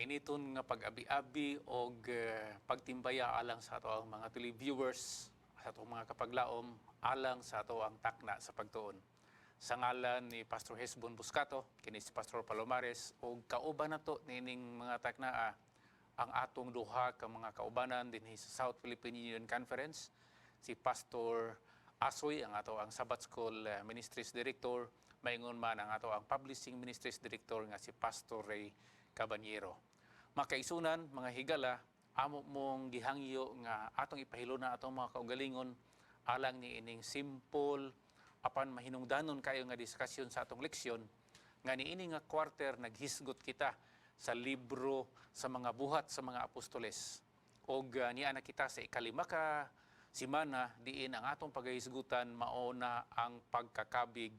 Mainiton nga pag-abi-abi og pagtimbaya alang sa ato ang mga televiewers, sa atong mga kapaglaom, alang sa ato ang takna sa pagtuon. Sa ngalan ni Pastor Hesbon Buscato, kini si Pastor Palomares, og kauban nato niining mga taknaa ang atong duha ka mga kaubanan dinhi sa South Philippine Union Conference, si Pastor Asoy, ang ato ang Sabbath School Ministries Director, maingon man ang ato ang Publishing Ministries Director nga si Pastor Ray Caballero. Mga kaigsuonan, mga higala, amo mong gihangyo nga atong ipahiluna atong mga kaugalingon alang ni ining simple apan mahinungdanon kayo nga diskusyon sa atong leksyon nga niini nga quarter naghisgot kita sa libro sa mga Buhat sa mga Apostoles. Og niya na kita sa 5 ka simana diin ang atong pagahisgutan mao na ang pagkakabig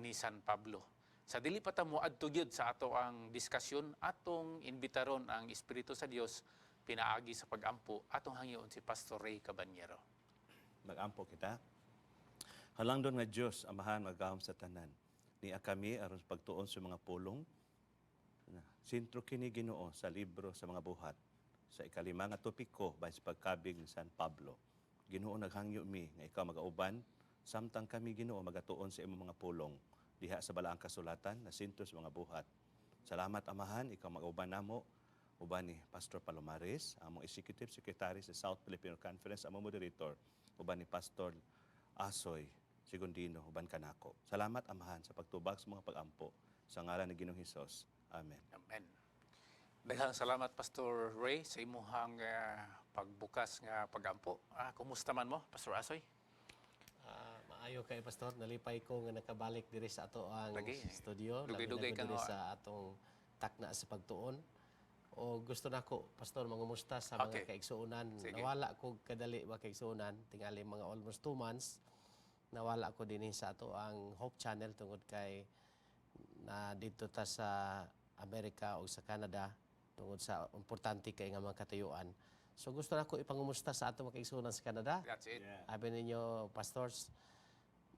ni San Pablo. Sa dili pa ta mo adto gyud sa ato ang diskusyon, atong imbitaron ang Espiritu sa Dios pinaagi sa pagampo. Atong hangyoon si Pastor Ray Caballero. Magampo kita. Halangdon nga Dios, Amahan magahom sa tanan. Nia kami aron sa pagtuon sa mga pulong. Na sentro kini, Ginoo, sa libro sa mga Buhat. Sa 5 nga topiko bahin sa pagkabig ni San Pablo. Ginoo, naghangyo mi nga ikaw magauban samtang kami, Ginoo, magatuon sa imong mga pulong diha sa balaang kasulatan na sentro sa mga Buhat. Salamat, Amahan, ikaw magauban namo uban ni Pastor Palomares, among Executive Secretary sa South Filipino Conference, among moderator, uban ni Pastor Asoy Segundino, uban kanako. Salamat, Amahan, sa pagtubag sa mga pagampo. Sa ngalan ni Ginoong Hesus. Amen. Amen. Daghang salamat, Pastor Ray, sa imuhang pagbukas nga pagampo. Kumusta man mo, Pastor Asoy? Maayo kay, Pastor, nalipay ko nga nakabalik diri sa ato ang Lagi. Studio. Dugay-dugay Labi na ka ko diri nga. Sa atong takna sa pagtuon. O gusto nako, Pastor, mangumusta sa mga kaigsuonan. Sige. Nawala ko kadali mga kaigsuonan, tingali mga almost 2 months. Nawala ko dinhi sa ato ang Hope Channel tungod kay na dito ta sa Amerika o sa Canada tungod sa importante kay nga mga katuyuan. So gusto nako ipangumusta sa ato mga kaigsuonan sa Canada. That's it. Abi ninyo, pastors,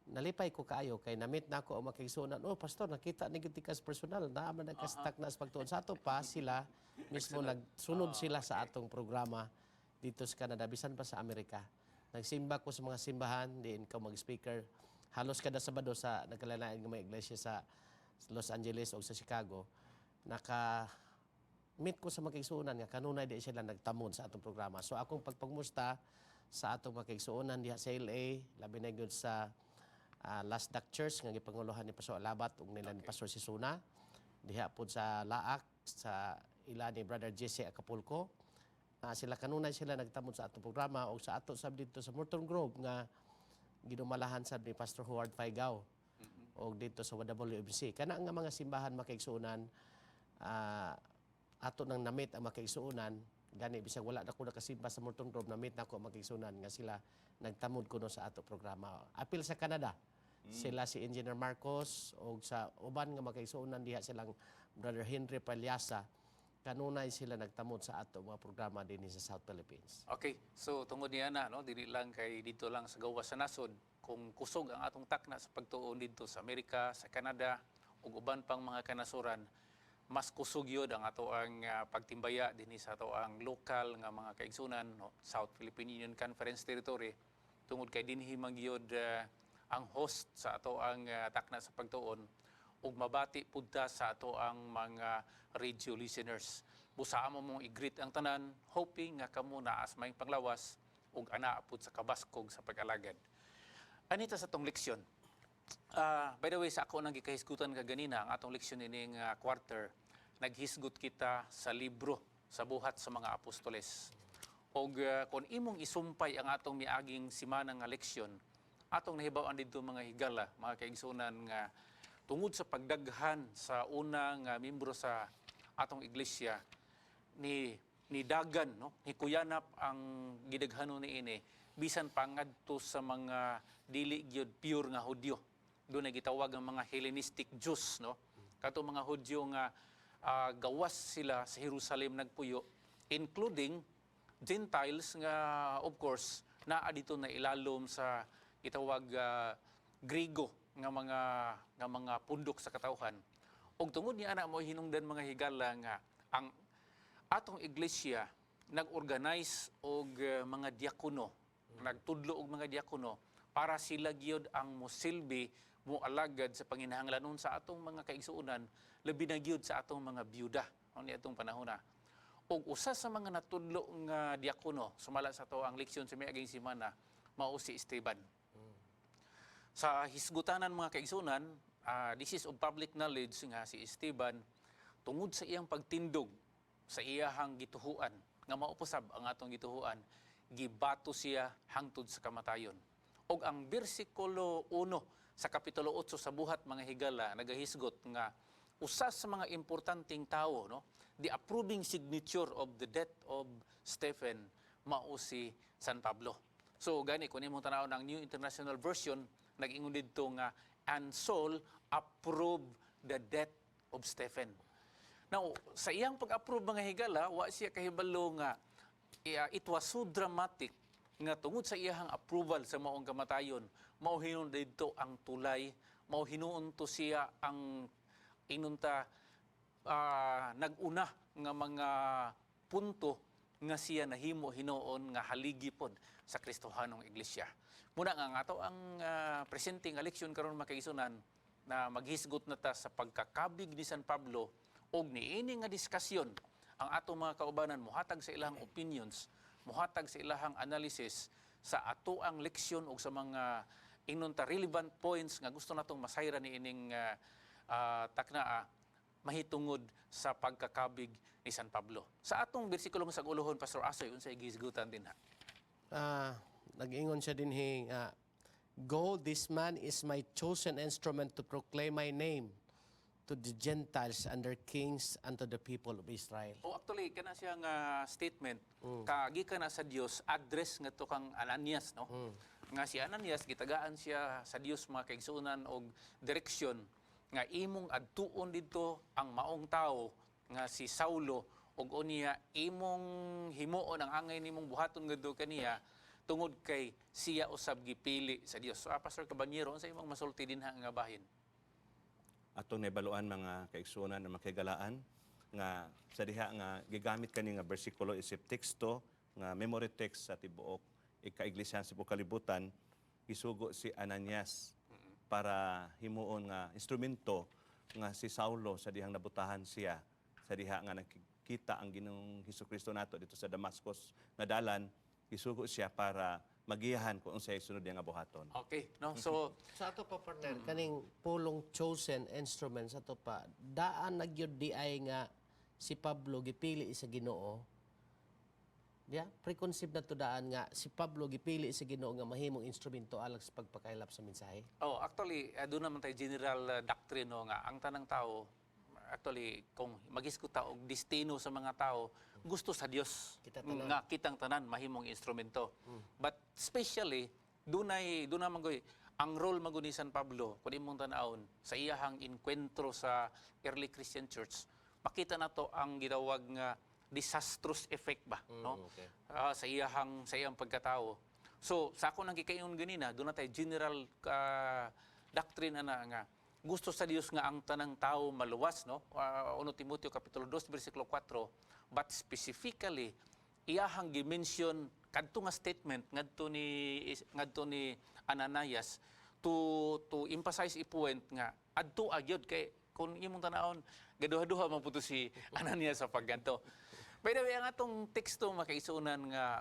nalipay ko kaayo kay na-meet na ako ang mga kaigsuonan. "Oh, pastor, nakita ni gyud ka sa personal. Naa man nagkastak na sa pagtuon." Sa ato pa sila mismo nagsunod sila sa atong programa dito sa Canada, bisan pa sa Amerika. Nagsimba ko sa mga simbahan, diin ko mag-speaker. Halos kada Sabado sa nagkalalain nga mga iglesia sa Los Angeles o sa Chicago, naka meet ko sa mga kaigsuonan nga kanunay di sila nagtamod sa atong programa. So akong pagpagmusta sa atong mga kaigsuonan diha sa LA, labi na gyud sa Last Duck Church nga gipanguluhan ni Pastor Alabat ug nila ni Pastor Sisuna. Diha pod sa Laak sa ila ni Brother Jesse Acapulco. Na sila kanunay sila nagtamod sa atong programa ug sa ato sab dito sa Morton Grove nga ginumalahan sab ni Pastor Howard Faigao og dito sa WMC. Kana nga mga simbahan, mga kaigsuonan, ato nang na-meet ang mga kaigsuonan gani bisag wala na ko nakasimba sa Morton Grove, na-meet na ko ang mga kaigsuonan nga sila nagtamod kuno sa ato programa. Apil sa Canada. Sila si Engineer Marcos og sa uban nga mga kaigsuonan diha, silang Brother Henry Palyasa, kanunay sila nagtamod sa ato mga programa dinhi sa South Philippines. Okay, so tungod niya na, no, dili lang kay dito lang sa gawas sa nasod, kung kusog ang atong takna sa pagtuon dito sa Amerika, sa Canada, ug uban pang mga kanasuran, mas kusog yun ang ato ang pagtimbaya dinhi sa ato ang lokal nga mga kaigsunan, no, South Philippine Union Conference Territory, tungod kay dinhi man gyud ang host sa ato ang takna sa pagtuon ug mabati pud ta sa ato ang mga radio listeners. Busa amo mong i-greet ang tanan, hoping nga kamo naa sa maayong panglawas ug ana pud sa kabaskog sa pag-alagad. Anita sa atong leksyon. By the way, sa ako nang gikahisgutan kaganina, ang atong leksyon ining quarter, naghisgot kita sa libro sa Buhat sa mga Apostoles. Og kung imong isumpay ang atong miaging simana nga leksyon, atong nahibaw-an didto, mga higala, mga kaigsunan, nga tungod sa pagdaghan sa una nga membro sa atong iglesia ni ni dagan, no, ni kuyanap ang gidaghanon niini bisan pa ngadto sa mga dili gyud pure nga Hudyo. Doon na gitawag ang mga Hellenistic Jews, no, kato mga Hudyo nga gawas sila sa Jerusalem nagpuyo, including Gentiles nga of course naa dito na ilalom sa gitawag Grigo nga mga pundok sa katawhan. Ug tungod niya ana mo hinungdan, mga higala, nga ang Atong iglesia nag-organize og mga diakono, nagtudlo og mga diakono para sila gyud ang mosilbi, moalagad sa panginahanglanon sa atong mga kaigsuonan, labi na gyud sa atong mga byuda ni atong panahona. Og usa sa mga natudlo nga diakono sumala sa ato ang leksyon sa miaging semana mao si Esteban. Sa hisgutanan, mga kaigsunan, this is of public knowledge nga si Esteban, tungod sa iyang pagtindog sa iyahang gituhuan nga mao usab ang atong gituhuan, gibato siya hangtod sa kamatayon. Og ang bersikulo 1 sa kapitulo 8 sa Buhat mga Higala nagahisgot nga usa sa mga importanteng tawo, no, the approving signature of the death of Stephen, mao si San Pablo. So gani kung imong tan-awon ang New International Version, nag-ingon didto nga "And Saul approved the death of Stephen." Now, sa iyang pag-approve, mga higala, wa siya kahibalo nga it was so dramatic nga tungod sa iyang approval sa maong kamatayon, mao hinuon didto ang tulay, mao hinuon to siya ang inunta nag-una nga mga punto nga siya nahimo hinuon nga haligi pod sa Kristohanong Iglesia. Muna nga nga ato ang presente nga leksyon karon, mga kaigsunan, na maghisgot na ta sa pagkakabig ni San Pablo og niini nga diskusyon ang atong mga kaubanan muhatag sa ilang opinions, muhatag sa ilahang analysis sa ato ang leksyon og sa mga inunta relevant points nga gusto natong masayran ni ining taknaa mahitungod sa pagkakabig ni San Pablo. Sa atong bersikulo sa uluhon, Pastor Asoy, unsay gihisgutan dinha? Nag-ingon siya dinhi nga, "Go, this man is my chosen instrument to proclaim my name to the Gentiles and their kings and to the people of Israel." O actually kana siya nga statement kagikan na sa Dios, address ngadto kang Ananias, no? Nga si Ananias gitagaan siya sa Dios, mga kaigsuonan, og direksyon nga imong adtuon didto ang maong tawo nga si Saulo ug unya imong himuon ang angay nimong buhaton ngadto kaniya tungod kay siya usab gipili sa Dios. So, Pastor Caballero, unsa imong masulti dinha nga bahin? Atong nahibaluan, mga kaigsuonan nga makigalaan, nga sa diha nga gigamit kani nga bersikulo isip teksto nga memory text sa tibuok ikaiglesia sa tibuok kalibutan, gisugo si Ananias para himuon nga instrumento nga si Saulo sa dihang nabutahan siya sa diha nga nakikita ang Ginoong Hesukristo nato dito sa Damascus nga dalan, gisugo siya para magiyahan kung unsay sunod niya nga buhaton. Okay, no? So Sa ato pa, partner, kaning pulong "chosen instrument", sa ato pa, daan na gyud di ay nga si Pablo gipili sa Ginoo. Ya, preconceived na to daan nga si Pablo gipili sa Ginoo nga mahimong instrumento alang sa pagpakaylap sa mensahe. Oh, actually, doon naman tayo general doctrine, no, nga ang tanang tao, actually kung maghisgot ta og destino sa mga tao, gusto sa Dios Kita tanan. Nga kitang tanan mahimong instrumento. But especially dunay doon naman goy ang role man gud ni San Pablo. Kung imong tan-awon sa iyahang enkwentro sa early Christian Church, makita nato ang gitawag nga disastrous effect ba, no? Sa iyang pagkatao. So, sa ako nang gikaingon ganina, doon na tayo general doctrine ana nga gusto sa Dios nga ang tanang tao maluwas, no? 1 Timoteo kapitulo 2 bersikulo 4, but specifically iyahang gi-mention kadto nga statement ngadto ni Ananias to emphasize i point nga adto agyod kay kung imong tanawon gaduha-duha man pud to si Ananias sa pagganto. By the way, ang atong teksto, makaisunan, nga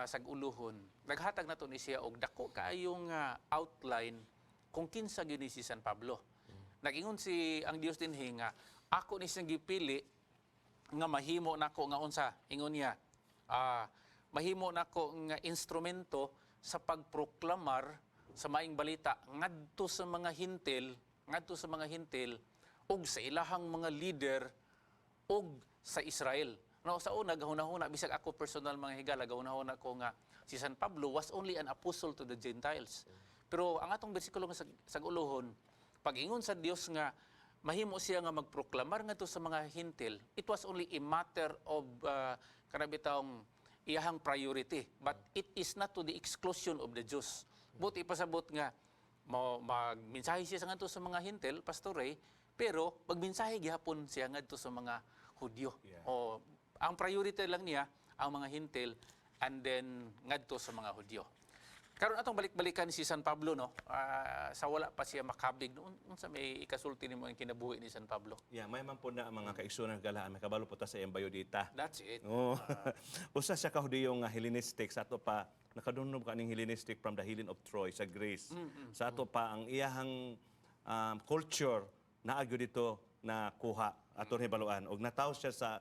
sag-uluhon, naghatag na to ni siya og dako kaayong outline kung kinsa gyud ni si San Pablo. Nag-ingon si ang Dios dinhi nga ako ni siyang gipili nga mahimo nako nga unsa, ingon niya, mahimo nako nga instrumento sa pagproklamar sa maayong balita ngadto sa mga Hentil ug sa ilahang mga leader ug sa Israel. No, sa una gahunahuna bisag ako personal, mga higala, gahunahuna ko nga si San Pablo was only an apostle to the Gentiles. Pero ang atong bersikulo nga sag-uluhon, pag-ingon sa Dios nga mahimo siya nga magproklamar ngadto sa mga Hentil, it was only a matter of kana bitawng iyahang priority. But it is not to the exclusion of the Jews. But ipasabot nga mo magmensahe siya sa ngadto sa mga Hentil, Pastor Ray, pero magmensahe gihapon siya ngadto sa mga Hudyo. O Ang priority lang niya ang mga Hentil and then ngadto sa mga Hudyo. Karon atong balik-balikan si San Pablo, no. Sa wala pa siya makabig noon, unsa may ikasulti nimo ang kinabuhi ni San Pablo? Yeah, may man po na ang mga kaigsunan galaan, may kabalo po ta sa iyang biodata. That's it. Oo. Usa siya ka Hudiyo nga Hellenistic sa ato pa nakadunong kaning Hellenistic from the Helen of Troy sa Greece. Sa ato pa ang iyahang culture naa gyud dito na kuha ato hibaluan og nataw siya sa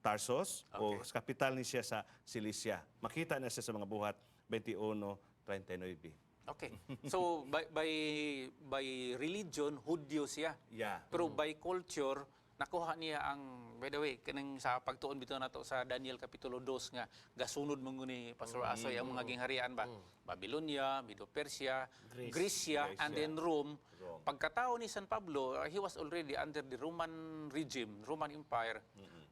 Tarsus o sa kapital ni siya sa Cilicia. Makita na siya sa mga Buhat 21:39. Okay. So by religion, Hudyo siya. Pero by culture, nakuha niya ang, by the way, kaning sa pagtuon bitaw nato sa Daniel kapitulo 2 nga gasunod man ni Pastor Asoy ang mga gingharian ba? Babylonia, Medo-Persia, Grecia, and then Rome. Rome. Pagkatao ni San Pablo, he was already under the Roman regime, Roman Empire.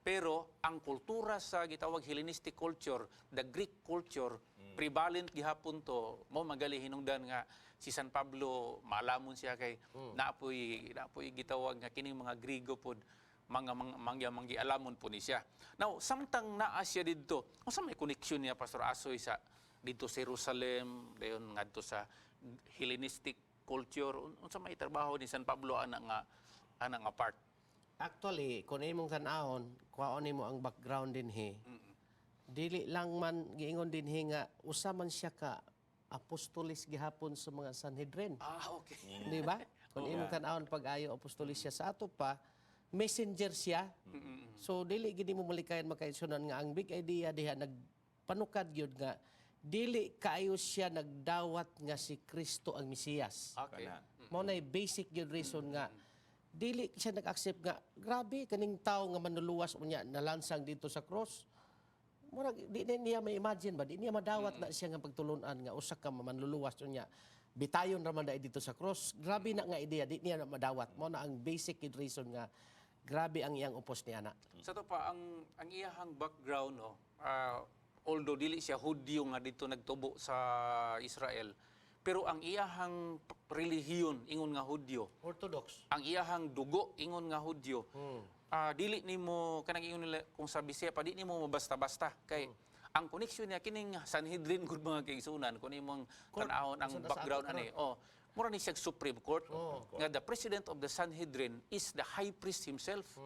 Pero ang kultura sa gitawag Hellenistic culture, the Greek culture, prevalent gihapon to. Mo magali hinungdan nga si San Pablo maalamon siya kay naapoy gitawag nga kining mga Grigo pod mga mangya manggialamon po ni siya. Now, samtang naa siya didto, unsa may connection niya, Pastor Asoy, sa didto sa Jerusalem, dayon ngadto sa Hellenistic culture, unsa may trabaho ni San Pablo ana nga part? Actually, kung imong tan-awon, kuhaon nimo ang background dinhi. Dili lang man giingon dinhi nga usa man siya ka apostolis gihapon sa mga Sanhedrin. Di ba? Kung imong tan-awon pag-ayo, apostolis siya sa ato pa, messenger siya. So dili gid mo malikayan, makaigsunan, nga ang big idea diha nagpanukad gyud nga dili kaayo siya nagdawat nga si Kristo ang Mesiyas. Okay. Kana. Mao na basic gyud reason nga dili siya nag-accept nga grabe kaning tao nga manluluwas, unya nalansang dito sa cross. Murag di na niya ma-imagine ba, di niya madawat na siya nga pagtulunan nga usa ka manluluwas unya bitayon ra man dai dito sa cross. Grabe na nga ideya, di niya na madawat. Mao na ang basic gyud reason nga grabe ang iyang upos ni ana. Sa to pa ang iyahang background, no, although dili siya Hudyo nga dito nagtubo sa Israel, pero ang iyahang relihiyon ingon nga Hudyo, Orthodox. Ang iyahang dugo ingon nga Hudyo. Dili nimo kanang ingon nila kung sa Bisaya pa, di nimo mabasta-basta kay ang connection niya kining Sanhedrin gud, mga kaigsunan, kung imong tan-awon ang Sa nasa background ato ani. Oh, mura ni siya Supreme Court nga the president of the Sanhedrin is the high priest himself.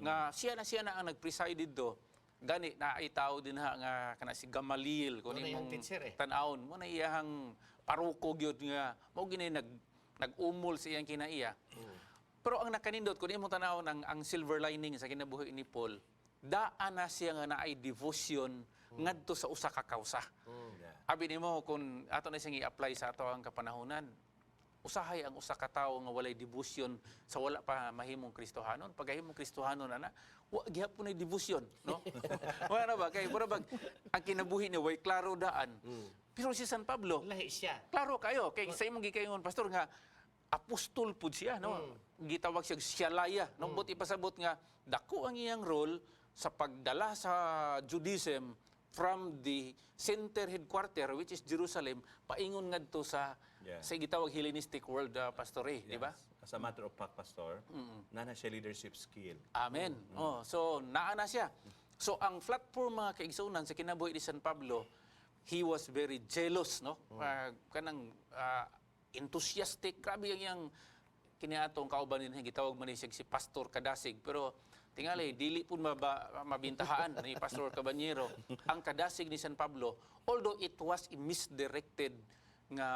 Nga siya na ang nag-preside didto. Gani na ay tao din ha nga kana si Gamaliel kung Mo na iyang imong teacher eh. tan-awon mo na iyahang paroko gyud nga mao gini nag-umol sa iyang kinaiya. Pero ang nakanindot kung imong tan-awon ang silver lining sa kinabuhi ni Paul, daan na siya nga naay devotion ngadto sa usa ka kausa. Abi nimo kung ato na siyang i-apply sa ato ang kapanahonan, usahay ang usa ka tawo nga walay devotion sa wala pa mahimong Kristohanon. Pagkahimong Kristohanon ana, wa gihapon ay devotion, no? Wala na ba kay mura bag ang kinabuhi niya way klaro daan. Pero si San Pablo, Lahi siya. klaro kayo kay sa imong gikaingon, pastor, nga apostol pud siya, no? Gitawag siya Shalaya, no? But ipasabot nga dako ang iyang role sa pagdala sa Judaism from the center headquarter, which is Jerusalem, paingon ngadto sa sa gitawag Hellenistic world, Pastor Ray, di ba? As a matter of fact, Pastor, nana siya leadership skill. Amen. Oh, so naa na siya. So ang platform, mga kaigsunan, sa kinabuhi ni San Pablo, he was very jealous, no? Kanang enthusiastic, grabe ang iyang kiniatong kauban din, gitawag man ni siya si Pastor Kadasig. Pero tingali dili pud mabintahaan ni Pastor Caballero ang kadasig ni San Pablo, although it was a misdirected nga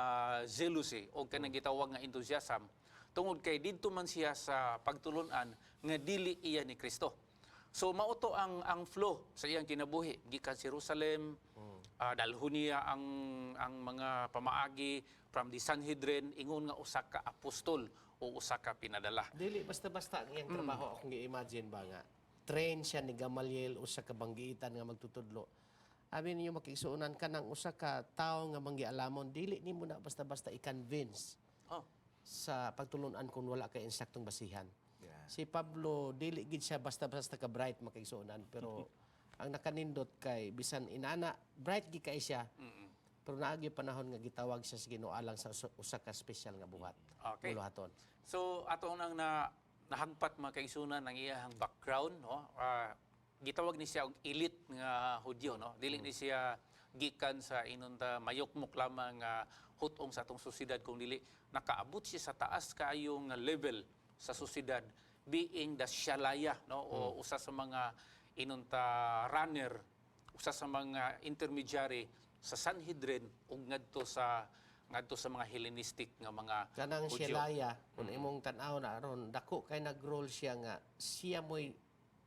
jealousy o kanang gitawag nga enthusiasm tungod kay didto man siya sa pagtulunan nga dili iya ni Kristo. So mao to ang flow sa iyang kinabuhi gikan sa Jerusalem, dalhon niya ang mga pamaagi from the Sanhedrin ingon nga usa ka apostol o usa ka pinadala. Dili basta-basta ang iyang trabaho. Akong gi-imagine ba nga train siya ni Gamaliel, usa ka banggiitan nga magtutudlo. Abi ninyo, makigsuonan, ka ng usa ka tawo nga manggialamon, dili nimo na basta-basta i-convince sa pagtulunan kung wala kay insaktong basihan. Si Pablo, dili gid siya basta-basta ka bright, makigsuonan, pero ang nakanindot kay bisan inana bright gid kay siya. Pero naagi panahon nga gitawag siya sa Ginoo alang sa usa ka espesyal nga buhat. Buluhaton. So ato nang na nahagpat, mga kaigsunan, ang iyang background, no? Gitawag ni siya og elite nga Hudyo, no? Dili ni siya gikan sa inonta mayukmok lamang nga hutong sa atong sosyedad, kung dili nakaabot siya sa taas kaayong nga level sa sosyedad, being the shalaya, no, o usa sa mga inonta runner, usa sa mga intermediary sa Sanhedrin ug ngadto sa mga Hellenistic nga mga Kanang Hudyo. Shelaya, kung imong tan-aw na aron, dako kay nag-role siya nga siya mo'y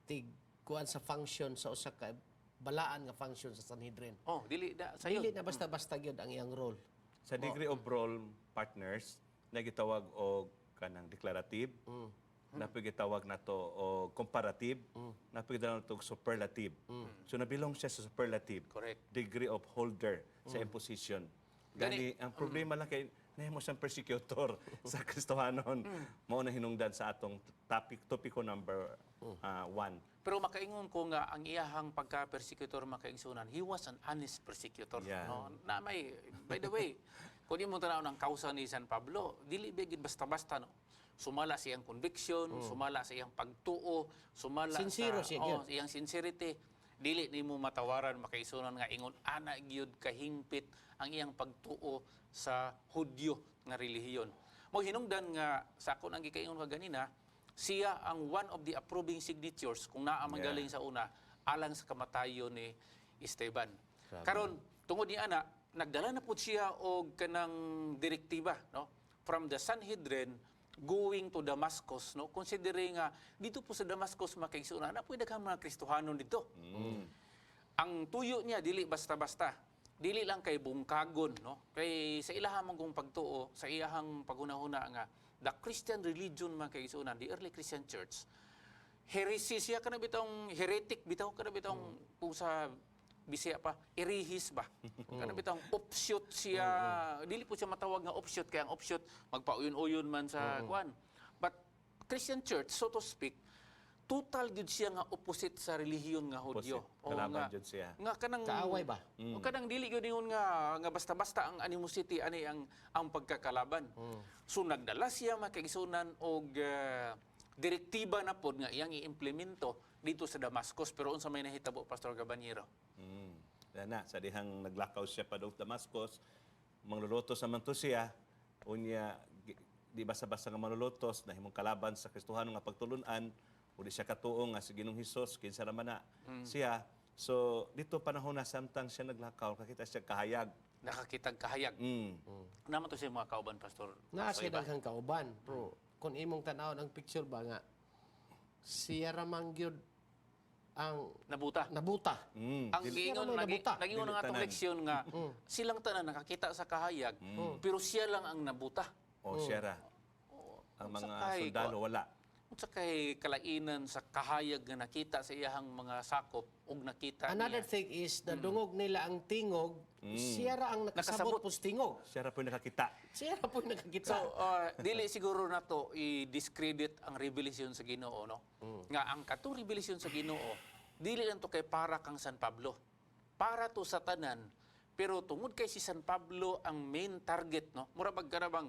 tig kuan sa function sa usa ka balaan nga function sa Sanhedrin. Oh, dili na sayo. Dili na basta-basta gyud ang iyang role. Sa degree of role, partners, na gitawag og kanang declarative, napoy gitawag nato og comparative, napoy gitawag nato og superlative. So nabilong siya sa superlative. Correct. Degree of holder sa imposition. Gani, ang problema lang kay nahimo siyang persecutor sa Kristohanon. Mao na hinungdan sa atong topic, topiko number 1. Pero makaingon ko nga ang iyahang pagka-persecutor, makaigsunan, he was an honest persecutor. No? Na may, by the way, kung imo tanaw ng kausa ni San Pablo, dili ba gid basta-basta, no? Sumala sa iyang conviction, sumala sa iyang pagtuo, sumala Sincero sa siya oh, gyud. sa iyang sincerity. Dili nimo matawaran, makaigsunan, nga ingon ana gyud kahingpit ang iyang pagtuo sa Hudyo nga relihiyon. Mo hinungdan nga sa ako nang gikaingon kaganina, siya ang one of the approving signatures kung naa man galing sa una alang sa kamatayon ni Esteban. Karon tungod ni ana, nagdala na pud siya og kanang direktiba, no, from the Sanhedrin going to Damascus, no, considering nga dito po sa Damascus, makaigsuonan, na pud daghang mga Kristohanon dito. Ang tuyo niya dili basta-basta. Dili lang kay bungkagon, no? Kay sa ilahang man kung pagtuo, sa iyahang paghunahuna nga the Christian religion, mga kaigsuonan, the early Christian church, heresy siya, kana bitong heretic bitaw, kana bitong kung sa Bisaya pa, erehis ba? Kana bitong offshoot siya, dili po siya matawag nga offshoot kay ang offshoot magpauyon-uyon man sa kuan. But Christian church, so to speak, total gyud siya nga opposite sa relihiyon nga Hudyo. Opposite. Oo, Kalaban nga, jud siya. nga kanang Kaaway ba? O kanang dili gyud ingon nga nga basta-basta ang animosity ani ang pagkakalaban. So nagdala siya, makaigsunan, og direktiba na pod nga iyang iimplemento dito sa Damascus, pero unsa may nahitabo, Pastor Gabanero? Yan na, sa dihang naglakaw siya pa doon Damascus, manglulutos naman to siya, unya, di basta-basta nga manlulutos, nahimong kalaban sa Kristohano nga pagtulunan, uli siya katuo nga si Ginoong Hesus, kinsa naman na siya. So, dito panahon na samtang siya naglakaw, kakita siya kahayag. Nakakitag kahayag. Naman to siya mga kauban, Pastor. Naa Pastor siya Iba. daghang kauban. Pero kung imong tan-awon ang picture ba nga siya ra man gyud ang Nabuta. Nabuta. Ang giingon Siya ra may nagi, nabuta. Nagingon Dili ang atong tanan. leksyon nga silang tanan nakakita sa kahayag, pero siya lang ang nabuta. O siya ra. Ang Unsa mga kay- sundalo wala. Unsa kay kalainan sa kahayag nga nakita sa iyahang mga sakop ug nakita Another niya. thing is nadungog nila ang tingog, siya ra ang nakasabot Nakasabot. pos tingog. Siya ra po nakakita. Siya ra po nakakita. So, dili siguro nato i-discredit ang revelation sa Ginoo, no? Nga ang katong revelation sa Ginoo, dili lang to kay para kang San Pablo. Para to sa tanan, pero tungod kay si San Pablo ang main target, no? Mura bag kana bang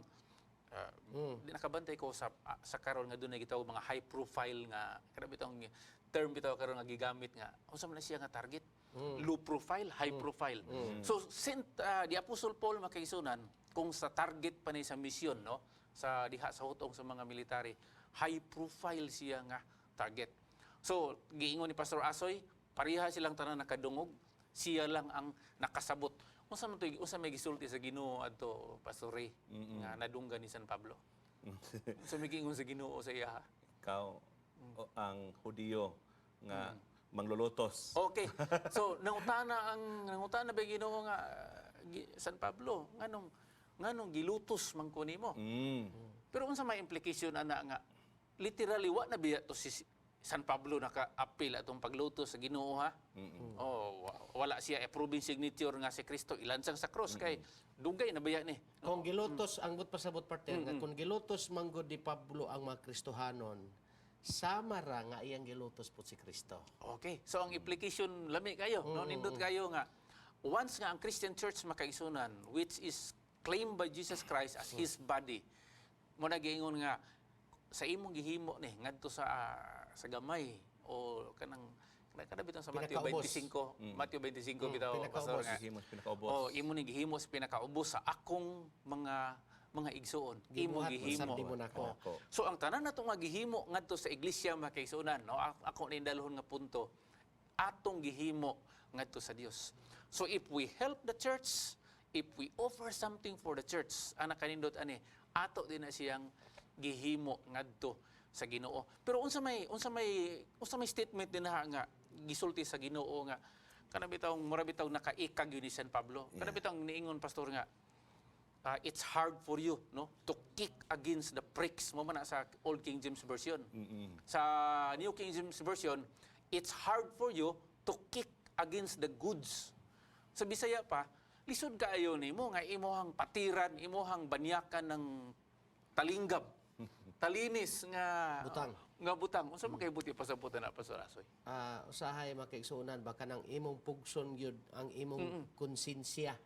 di nakabantay ko sa karon nga dunay gitawag mga high profile nga kana bitong term bitaw karon nga gigamit nga unsa man na siya nga target, low profile, high profile. So Saint the Apostle Paul, makaigsunan, kung sa target pa ni sa misyon, no, sa diha sa hutong sa mga military, high profile siya nga target. So giingon ni Pastor Asoy, pareha silang tanan nakadungog, siya lang ang nakasabot. Unsa man to, unsa may gisulti sa Ginoo adto, Pastor Ray, nga nadunggan ni San Pablo? Unsa may giingon sa Ginoo sa iya? Ikaw o, ang Hudiyo nga manglulutos. Okay. So nangutana ba Ginoo nga San Pablo, nganong gilutos man ko nimo? Pero unsa may implication ana nga literally wa na biya to si San Pablo naka-appeal atong paglutos sa Ginoo, ha? Oh, wala siya approving signature nga si Kristo ilansang sa cross kay dugay na biya ni. Kung gilutos ang but pasabot, partner, nga kung gilutos manggod ni Pablo ang mga Kristohanon, sama ra nga iyang gilutos po si Kristo. Okay. So ang implication lami kayo, no, nindot kayo nga once nga ang Christian Church, makaigsunan, which is claimed by Jesus Christ as his body. Mo na giingon nga sa imong gihimo ni ngadto sa gamay o kanang Kada bitong sa Matthew Pinakaubos. 25, Matthew 25 bitaw, Pastor, Pinakaubos. nga. Gihimo sa pinakaubos. Oh, imo ni gihimo sa pinakaubos sa akong mga igsuon. Imo Gibuhat gihimo. usab nimo nako. Oh. So ang tanan nato nga gihimo ngadto sa iglesia, mga kaigsuonan, no, ako ni dalhon nga punto, atong gihimo ngadto sa Dios. So if we help the church, if we offer something for the church, ana kanindot ani, ato din na siyang gihimo ngadto sa Ginoo. Pero unsa may statement din na nga gisulti sa Ginoo nga kana bitawng mura bitaw nakaikag yun ni San Pablo. Kana bitawng niingon, Pastor, nga it's hard for you, no, to kick against the pricks mo man na sa Old King James Version. Sa New King James Version, it's hard for you to kick against the goads. Sa Bisaya pa, lisod kaayo nimo nga imuhang patiran, imuhang banyakan ng talinggab, talinis nga Butang. Nga butang. Unsa man kay buti pasabutan na, Pastor Asoy? Usahay, mga kaigsuonan, baka nang imong pugson gyud ang imong konsensya.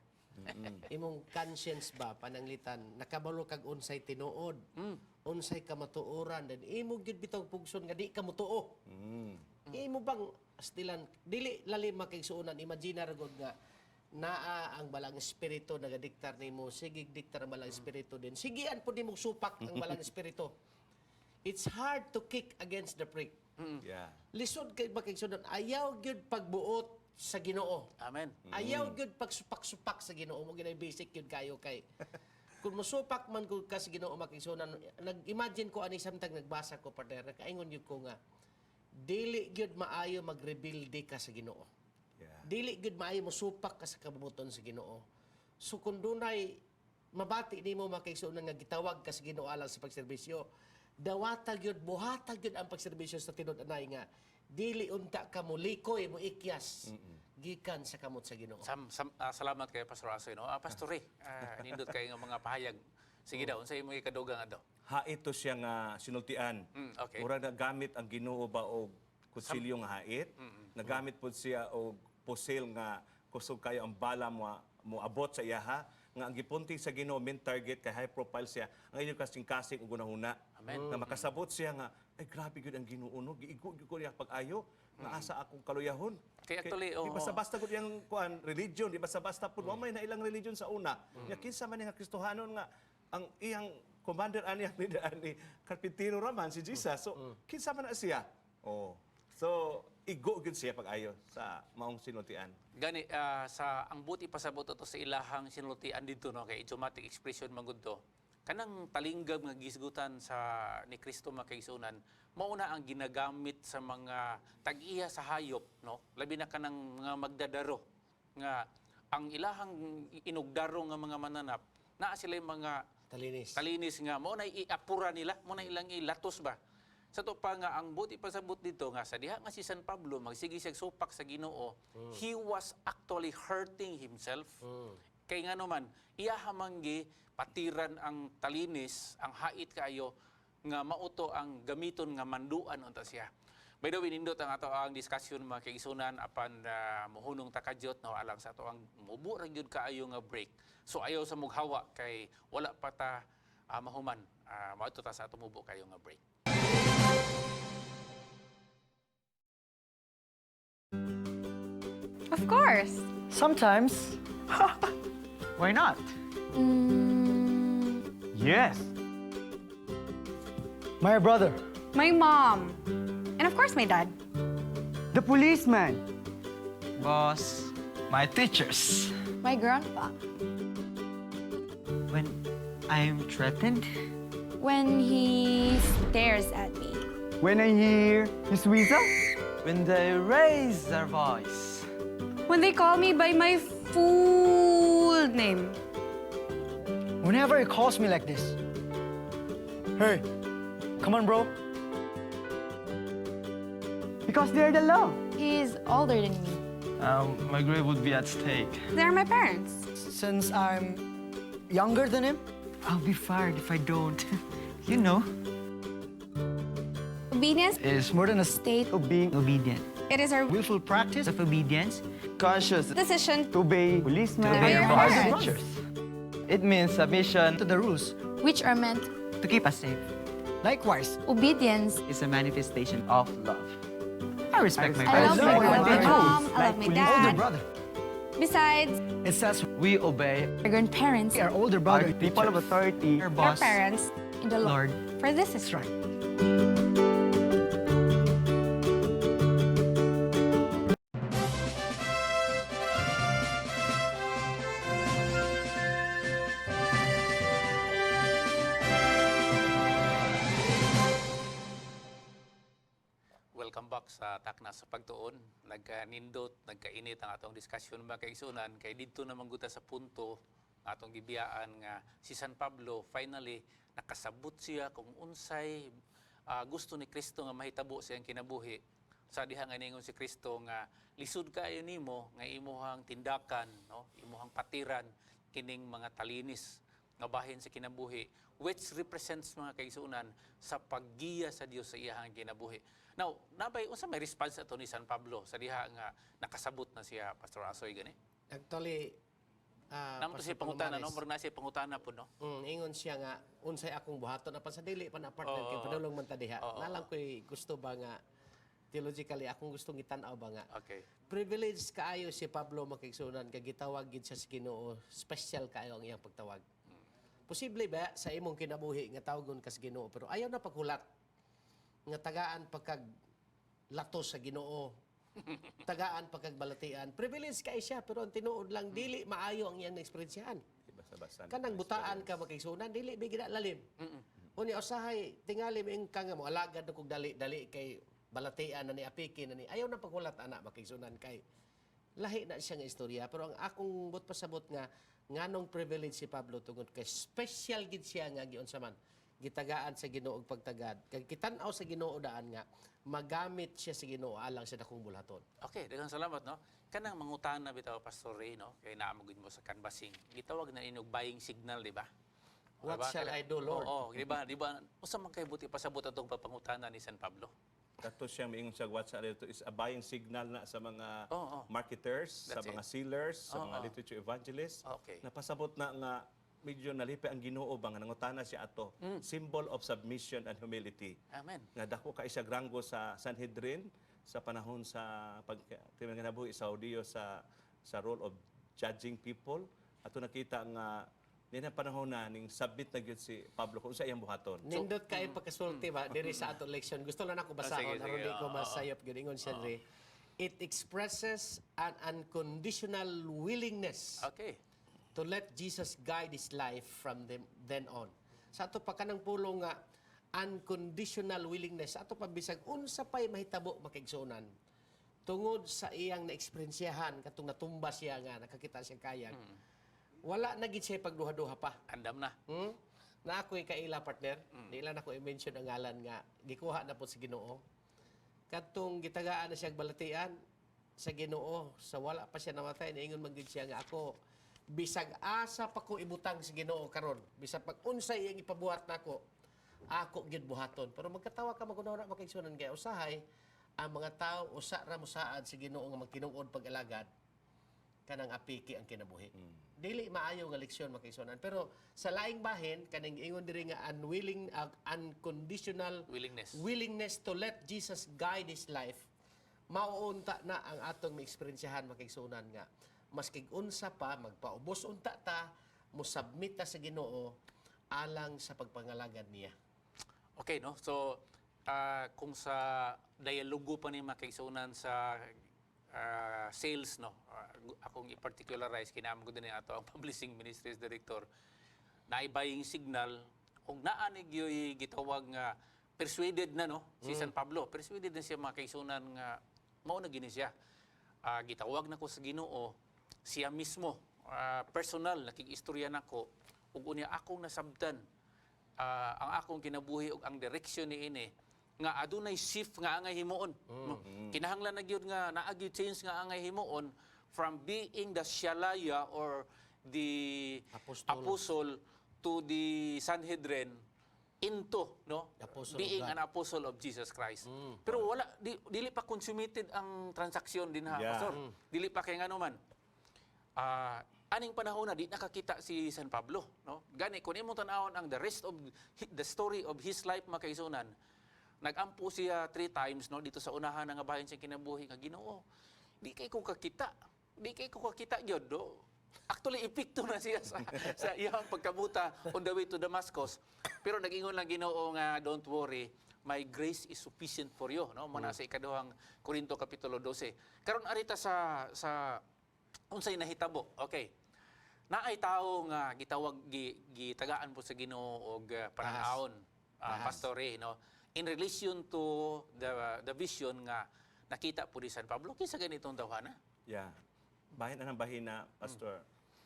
Imong conscience ba, pananglitan nakabalo kag unsay tinuod, unsay kamatuoran, then imo gyud bitaw pugson nga di ka motuo. Imo bang astilan dili lalim, mga kaigsuonan, imagine ra gud nga naa ang Balang Espiritu nagadiktar nimo, sige diktar ang Balang Espiritu din. Sigian pud nimong supak ang Balang Espiritu. It's hard to kick against the prick. Lisod kay makigsunon, ayaw gyud pagbuot sa Ginoo. Amen. Ayaw gyud pagsupak-supak sa Ginoo mo ginay basic gyud kayo kay kung mosupak man gud ka sa Ginoo, makigsunan, nag-imagine ko ani samtang nagbasa ko, partner, nakaingon gyud ko nga dili gyud maayo magrebelde ka sa Ginoo. Dili gyud maayo mosupak ka sa kabumuton sa Ginoo. So kung dunay mabati nimo, makaigsuonan, nga gitawag ka sa Ginoo alang sa pagserbisyo, dawata gyud, buhata gyud ang pagserbisyo sa tinud-anay nga dili unta ka molikoy, mo ikyas gikan sa kamot sa Ginoo. Salamat kay Pastor Asoy, no. Pastor Ray, nindot kay nga mga pahayag. Sige daw, unsa imong ikadugang ato? Hait to siya nga sinultian. Murag nagamit ang Ginoo ba og kutsilyo nga hait? Nagamit pod siya og pusil nga kusog kayo ang bala mo abot sa iyaha nga ang gipunting sa Ginoo, main target kay high profile siya ang inyong kasing-kasing ug hunahuna. Amen. Nga makasabot siya nga ay grabe gyud ang Ginoo, no, giigo gyud ko niya pag-ayo nga asa akong kaluyahon. Kay actually, di oo. basta-basta gud yang kuan religion, di basta-basta pud, wa may na ilang religion sa una. Nya kinsa man nga Kristohanon nga ang iyang commander ani, ang leader ani, karpintero ra man si Jesus. So kinsa man na siya? Oh. So igo gyud siya pag-ayo sa maong sinultian. Gani sa ang buti pasabot ato sa ilahang sinultian dito, no, kay idiomatic expression man gud to. Kanang talinggab nga gisgutan sa ni Kristo, mga kaigsuonan, mao na ang ginagamit sa mga tag-iya sa hayop, no, labi na kanang mga magdadaro nga ang ilahang inugdaro nga mga mananap, naa sila yung mga Talinis. Talinis nga mo na iapura nila, mo na ilang ilatos ba. Sa to pa nga ang buti pasabot dito nga sa diha nga si San Pablo magsige siya supak sa Ginoo, he was actually hurting himself. Kay ngano man iya man gipatiran ang talinis, ang hait kaayo nga mauto ang gamiton nga manduan unta siya. By the way, nindot ang ato ang discussion, mga kaigsuonan, apan mohunong ta kadyot, no, alang sa ato ang mubo ra gyud kaayo nga break. So ayaw sa mughawa kay wala pa ta mahuman. Maadto ta sa ato mubo kayo nga break. Of course. Sometimes. Why not? Yes. My brother. My mom. And of course, my dad. The policeman. Boss. My teachers. My grandpa. When I'm threatened. When he stares at me. When I hear his whistle. When they raise their voice. When they call me by my full name. Whenever he calls me like this. "Hey, come on, bro." Because they're the law. He's older than me. My grade would be at stake. They're my parents. Since I'm younger than him. I'll be fired if I don't. Obedience Is More than a state. of being obedient. It is our willful practice Of obedience. Conscious. Decision to obey policemen, To obey your your boss. parents. Teachers. It means submission to the rules. Which are meant to keep us safe. Likewise, obedience Is a manifestation of love. I respect my I love parents. my Like mom. I love my Older dad. brother. Besides, It says We obey our grandparents, our older brother. people of authority, our our boss, parents, in the Lord. Lord. For this is That's right. Welcome back sa Takna sa Pagtuon. Nagkanindot, nagkainit ang atong discussion, mga kaigsunan, kay didto naman guta sa punto ang atong gibiyaan nga si San Pablo finally nakasabot siya kung unsay gusto ni Kristo nga mahitabo sa iyang kinabuhi. Sa diha nga ningon si Kristo nga lisod kaayo nimo nga imuhang tindakan, no, imuhang patiran kining mga talinis nga bahin sa kinabuhi, which represents, mga kaigsuonan, sa paggiya sa Dios sa iyahang kinabuhi. Now, nabay unsa may response ato ni San Pablo sa diha nga nakasabot na siya, Pastor Asoy, gani? Actually, Namo to Pastor siya pangutana, no, Palomares, murag na siya pangutana po, no. Ingon siya nga unsay akong buhaton apan sa dili pa na partner kay padulong man ta diha. Nalang ko'y gusto ba nga theologically akong gustong gitan-aw ba nga privilege kaayo si Pablo, makigsunan, kay gitawag gid siya sa Ginoo, special kaayo ang iyang pagtawag. Posible ba sa imong kinabuhi nga tawagon ka sa Ginoo pero ayaw na paghulat nga tagaan pagkag latos sa Ginoo, tagaan pagkag balatian. Privilege kay siya pero ang tinuod lang dili maayo ang iyang naeksperyensiyahan. Basa-basa. Kanang butaan ka, makigsunan, dili bigla lalim. Unya usahay tingali moingon ka nga mo alagad na kog dali dali kay balatian na ni, apiki na ni. Ayaw na paghulat ana, makigsunan, kay lahi na siya nga istorya. Pero ang akong but pasabot nga nganong privilege si Pablo tungod kay special gid siya nga giunsa man gitagaan sa Ginoo og pagtagad kay gitan-aw sa Ginoo daan nga magamit siya sa Ginoo alang sa dakong bulaton. Okay, daghang salamat, no. Kanang mangutana bitaw, Pastor Ray, no, kay naa mo gud mo sa canvassing. Gitawag na inog buying signal, di ba? What Diba? shall I do, Lord? Oo, di ba? Di ba? Unsa man kay buti pasabot atong pangutana ni San Pablo? Kato siyang miingon sa WhatsApp dito is a buying signal na sa mga marketers, sa That's mga it. sealers, sa mga literature evangelists. Napasabot na nga medyo nalipay ang Ginoo ba nga nangutana siya ato. Symbol of submission and humility. Amen. Nga dako kay siya ranggo sa Sanhedrin sa panahon sa pag kinabuhi sa Hudiyo sa role of judging people. Ato nakita nga nina panahon na ning submit na gyud si Pablo kung sa iyang buhaton. Nindot kayo pagkasulti ba diri sa atong leksyon. Gusto lang ako basahon Ah, sige, aron sige. di ko masayop gyud. Ingon siya diri. It expresses an unconditional willingness to let Jesus guide his life from then on. Sa ato pa kanang pulong nga unconditional willingness, sa ato pa bisag unsa pay mahitabo, makigsuonan. Tungod sa iyang naeksperiensyahan katong natumba siya nga nakakita siya kayag. Wala na gid siya pagduha-duha pa. Andam na. Na ako'y kaila, partner. Di lang ako i-mention ang ngalan nga gikuha na po sa Ginoo. Katong gitagaan na siya balatian sa Ginoo sa wala pa siya namatay, niingon man gid siya nga ako bisag asa pa ko ibutang sa Ginoo karon, bisag pag unsay iyang ipabuhat nako, ako gyud buhaton. Pero magkatawa ka magunaw na, makaigsunan, kay usahay ang mga tao usa ra mosaad sa Ginoo nga magtinuod pag-alagad kanang apiki ang kinabuhi. Dili maayo nga leksyon, makigsuonan. Pero sa laing bahin kaning ingon diri nga unwilling unconditional Willingness. willingness to let Jesus guide his life, mauunta na ang atong maeksperiensyahan, makigsuonan, nga maskig unsa pa magpaubos unta ta, mo submit ta sa Ginoo alang sa pagpangalagad niya. Okay, no? So, kung sa dialogo pa ni mga kaigsuonan sa sales, no? Akong i-particularize, kinahanglan ko din ato ang Publishing Ministries Director, na buying signal, kung naa ni gyoy gitawag nga persuaded na, no, si San Pablo, persuaded na siya, mga kaigsuonan, nga mao na gini siya. Gitawag na ko sa Ginoo, siya mismo, personal, nakig-istorya nako, ug unya akong nasabtan ang akong kinabuhi ug ang direksyon niini nga adunay shift nga angay himuon. No? Kinahanglan na gyud nga naa gyud change nga angay himuon from being the Shalaya or the Apostol. apostle to the Sanhedrin into, no, Apostle of being God. an apostle of Jesus Christ. Pero wala dili pa consummated ang transaksyon din ha, Pastor. Dili pa kay ngano man. Aning panahon na di nakakita si San Pablo, no? Gani kun imong tan-awon ang the rest of the story of his life, makaigsuonan, Nagampo siya three times, no, dito sa unahan nga bahin sa kinabuhi nga, "Ginoo, di kay ko kakita. Di kay ko kakita gyud, do." Actually, epekto na siya sa iyang pagkabuta on the way to Damascus. Pero nag-ingon lang Ginoo nga, "Don't worry, my grace is sufficient for you," no? Mao na sa ikaduhang Korinto kapitulo 12. Karon arita sa unsay nahitabo. Okay. Naay tawo nga gitawag, gitagaan po sa Ginoo og pananawon, pastore, no, in relation to the vision nga nakita po ni San Pablo. Kinsa ganitong tawhana? Yeah. Bahin anang bahin na, Pastor.